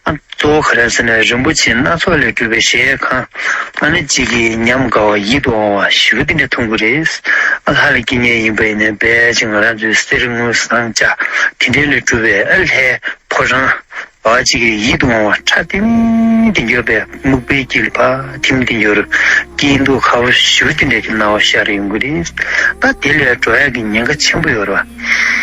ཨ་གཙོ་བོ་ག་རེ་ཟེར་ན་རིན་པོ་ཆེ་སྣ་ཚོགས་ལས་གྲུབ་པའི་གཞལ་ཡས་ཁང་ཨ་ནི་གཅིག་གི་ཉམས་དགའ་བ་ཡིད་དུ་འོང་བ་ཞེ་པོ་དེ་འདྲ་མཐོང་གི་རེད། ཨ་ལྷ་ལ་སྐྱེ་མཁན་ཡིན་པ་ཡིན་ན་དཔེ་ཅིག་ང་རང་ཚོའི་གསེར་དངུལ་ཟངས་ལྕགས་དེ་འདྲ་ལས་གྲུབ་པའི་ཨ་ལྷའི་ཕོ་བྲང་བ་གཅིག་གི་ཡིད་དུ་འོང་བ་ཁྲ་ཐིམ་ཐིམ་འགྱོད་པའི་སྨུག་པའི་དཀྱིལ་ཕ་ཐིམ་ཐིམ་འགྱོད་རུ་སྐྱིད་སྡུག་ཁ་བོ་ཞུ་དེ་འདྲ་གི་སྣང་བ་ཤར་ཡོང་གི་རེད། ད་དེ་ལས་འགྲོ་ཡག་གི་ཉེན་ཁ་ཆེན་པོ་ཡོད་རེད་བ།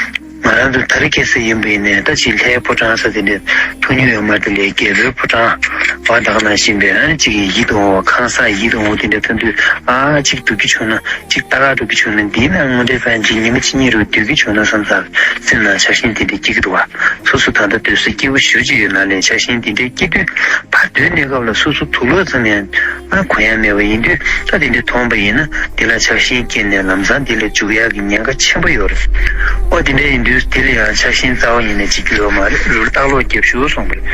ང་རང་ཚོ་ད་རེས་ཁ་སང་ཡིན་པ་ཡིན་ནའི་ད་ཅིག་ལྷའི་ཕོ་བྲང་ས་དེ་འདྲ་ཐུག་མྱོང་ཡོད་མ་རེད། དེ་ལས་རྒྱལ་པོའི་ཕོ་བྲང་བ་དག་ན་བཞིན་པའི་ཨ་ནི་གཅིག་གི་ཡིད་དུ་འོང་བ་ཁང་བཟང་ཡིད་དུ་འོང་དེ་འདྲ་ཐོན་དུས་ཨ་གཅིག་སྡུག་གི་བྱུང་ན། གཅིག་ལྟ་ག་འགྲོ་གི་བྱུང་ན་འདིའི་ནང་ངོ་འདྲེས་ཕན་གྱི་ཉི་མ་གཅིག་གཉིས་རུ་སྡོད་ཀྱི་བྱུང་ན་བསམ་ས་སེམས་ནང་ཆགས་ཞེན་དེ་འདྲ་སྐྱེ་གི་འདུག་བ། སོ་སོ་ད་ལྟ་སྡོད་ས་སྐྱིད་པོ་ཞེ་པོ་ཅིག་ཡོད་ན་ལས་ཆགས་ཞེན་དེ་འདྲ་སྐྱེ་དུས་ཕར་སྡོད་གནས་སྐབས་ལ་སོ་སོ་དུག་ལོག་ཙམ་ཡང་ཨ་གོན་ཡ་མེད་པ་ཡིན་དུས་ད་དེ་འདྲ་མཐོང་པ་ཡིན་ན་དེ་ལ་ཆགས་ཞེན་སྐྱེས་ནས་ལམ་སང་དེ་ལས་འཇུག་ཡག་གི་ཉེན་ཁ་ཆེན་པོ་ཡོད་རེད། ཨོ་དེ་འདྲ་ཡིན་དུས་དེ་ལ་ཡང་ཆགས་ཞེན་རྩ་བ་ཉིད་ནས་བྱེད་རྒྱུ་ཡོད་མ་རེད། རུལ་ལྟག་ལོག་རྒྱབ་ཤོག་གསུངས་པ་རེད།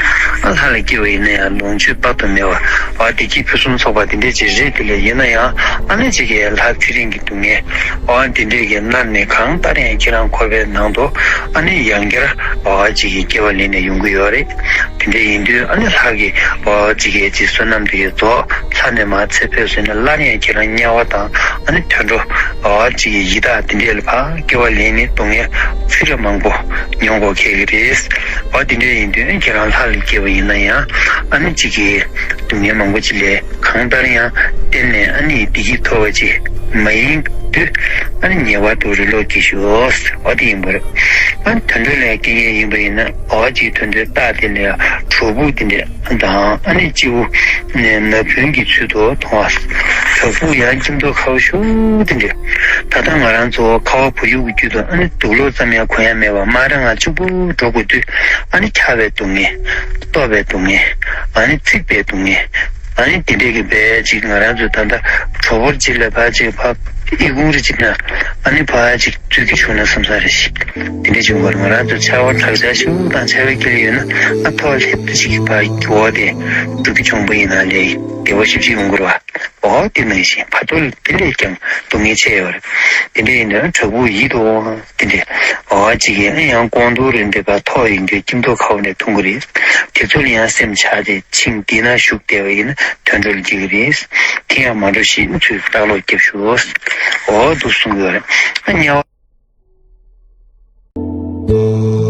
ཨ་ལྷ་ལ་སྐྱེ་བ་ཡིན་ན་ཡང་ལོངས་སྤྱོད་དཔག་ཏུ་མེད་པ་བ་བདེ་སྐྱིད་ཕུན་སུམ་ཚོགས་པ་དེ་འདྲས་ཅིག་རེད། དེ་ལས་ཡིན་ན་ཡང་ཨ་ནི་ཅིག་གི་ལྷ་ཚེ་རིང་གི་སྡུག་བསྔལ་བ་དེ་འདྲས་ཀྱི་མནར་ནས་གང་ལྟར་ཡང་ཁྱེད་རང་འཁོར་བའི་ནང་དུ་ཨ་ནི་ཡང་བསྐྱར་བ་ཅིག་གི་སྐྱེ་བ་ལེན་ནས་ཡོང་གི་ཡོད་རེད། དེ་འདྲས་ཡིན་དུས་ཨ་ནི་ལྷ་གི་བ་ཅིག་གི་ཅིག་བསོད་ནམས་དེ་གི་རྫོགས་ཚར་ནས་མར་ཚེ་འཕོས་ཟིན་ན་སླར་ཡང་ཁྱེད་རང་དམྱལ་བ་དང་ཨ་ནི་དུད་འགྲོ་བ་ཅིག་གི་ཡི་དྭགས་དེ་འདྲས་ལ་ཕར་སྐྱེ་བ་ལེན་ནས་སྡུག་བསྔལ་ཕྱིར་མང་པོ་མྱོང་དགོས་ཁེལ་གི་རེད། བ་དེ་འདྲས་ཡིན་དུས་ཁྱེད་རང་ལྷ་ལ་སྐྱེ་བ་ཡིན་ན་ཡང་ཨ་ནི་ཅིག་གི་སྡུག་བསྔལ་མང་པོ་ཅིག་ལས་གང་ལྟར་ཡང་གཏན་ནས་ཨ་ནི་བདེ་སྐྱིད་ཐོབ་པ་ཅིག་མ་ཡིན་དུས་ཨ་ནི་ཉེ་བར་དུ་རི་ལོག་གི་ཤོག་བ་དེ་ཡིན་པར། ཨ་ནི་དུད་འགྲོ་ལ་སྐྱེ་མཁན་ཡིན་པ་ཡིན་ན་བ་ཅིག་དུད་འགྲོའི་རྟགས་དེ་ལས་གྲོག་སྦུར་དེ་འདྲས་དང་ཨ་ནི་སྤྱི་བོ་ནས་ན་བུན་གྱི་ཚུལ་དུ་མཐོང་བ། བྲག་ཕུག་ཡང་སྐྱིད་མདོག་ཁ་པོ་ཤོག་དེ་འདྲས། ད་ལྟ་ང་རང་ཚོ་ཁ་བ་བུ་ཡུག་གི་རྒྱུད་དུ་ཨ་ནི་དུག་ལོག་ཙམ་ཡང་གོན་ཡ་མེད་པ་དམར་ར་ངང་ཕྱུག་པོ་འགྲོ་དགོས་དུས་ཨ་ནི་འཁྱག་པའི་སྡུག་བསྔལ། ལྟོགས་པའི་སྡུག་བསྔལ། ཨ་ནི་ཚིག་པའི་སྡུག་བསྔལ། ཨ་ནི་དེ་འདྲས་ཀྱི་བས་ཅིག་ང་རང་ཚོ་ད་ལྟ་གྲོག་པོར་ཅིག་ལ་ཕར་ཅིག་ཕར་ཨི་ཁུང་རེ་ཅིག་ན་ཨ་ནི་ཕར་ཅིག་འཛུལ་གྱི་བྱུང་ན་བསམ་ས་རེ་ཞིག་དེ་འདྲས་བྱུང་བར་ང་རང་ཚོ་ཆར་པ་དྲག་ཆར་ཤུགས་དང་ཆར་པའི་དཀྱིལ་ཡོད་ན་ཨ་ཐོག་ལྷེབ་ཏུ་ཅིག་ཕར་འོ་དེ་འགྲོ་གི་བྱུང་པ་ཡིན་ན་ལས་བདེ་བ་ཞིབ་ཅིག་ཡོང་དགོས་ར། འོ་དེ་ནང་བཞིན་བར་དོ་དེ་ལས་ཀྱང་སྡུག་བསྔལ་ཆེ་ཡོད་རེད། དེ་འདྲ་ཡིན་ན་བྲག་ཕུག་ཡིད་དུ་འོང་དེ་འདྲ་འོ་ཅིག་ཡིན་ཨ་ཡང་ཀོང་ཏུར་རེ་འདྲ་བ་ཐོག་ཡིན་དུས་སྐྱིད་མདོག་ཁ་པོ་ནས་མཐོང་གི་རེད། དེ་ཚོ་ལ་ཡང་སེམས་ཆགས་ཏེ་ཆིངས་འདི་ན་བཞུགས་བསྡད་པ་ཡིན་ན་དོན་འགྲོ་ལ་འགྱུར་གི་རེད། དེ་ཡང་མ་འགྲོ་ཞེས་ཚུར་ལྟག་ལོག་རྒྱབ་ཤོག་འོ་འདུག་གསུང་གི་ཡོད་རེད། ཨ་དམྱལ་བ།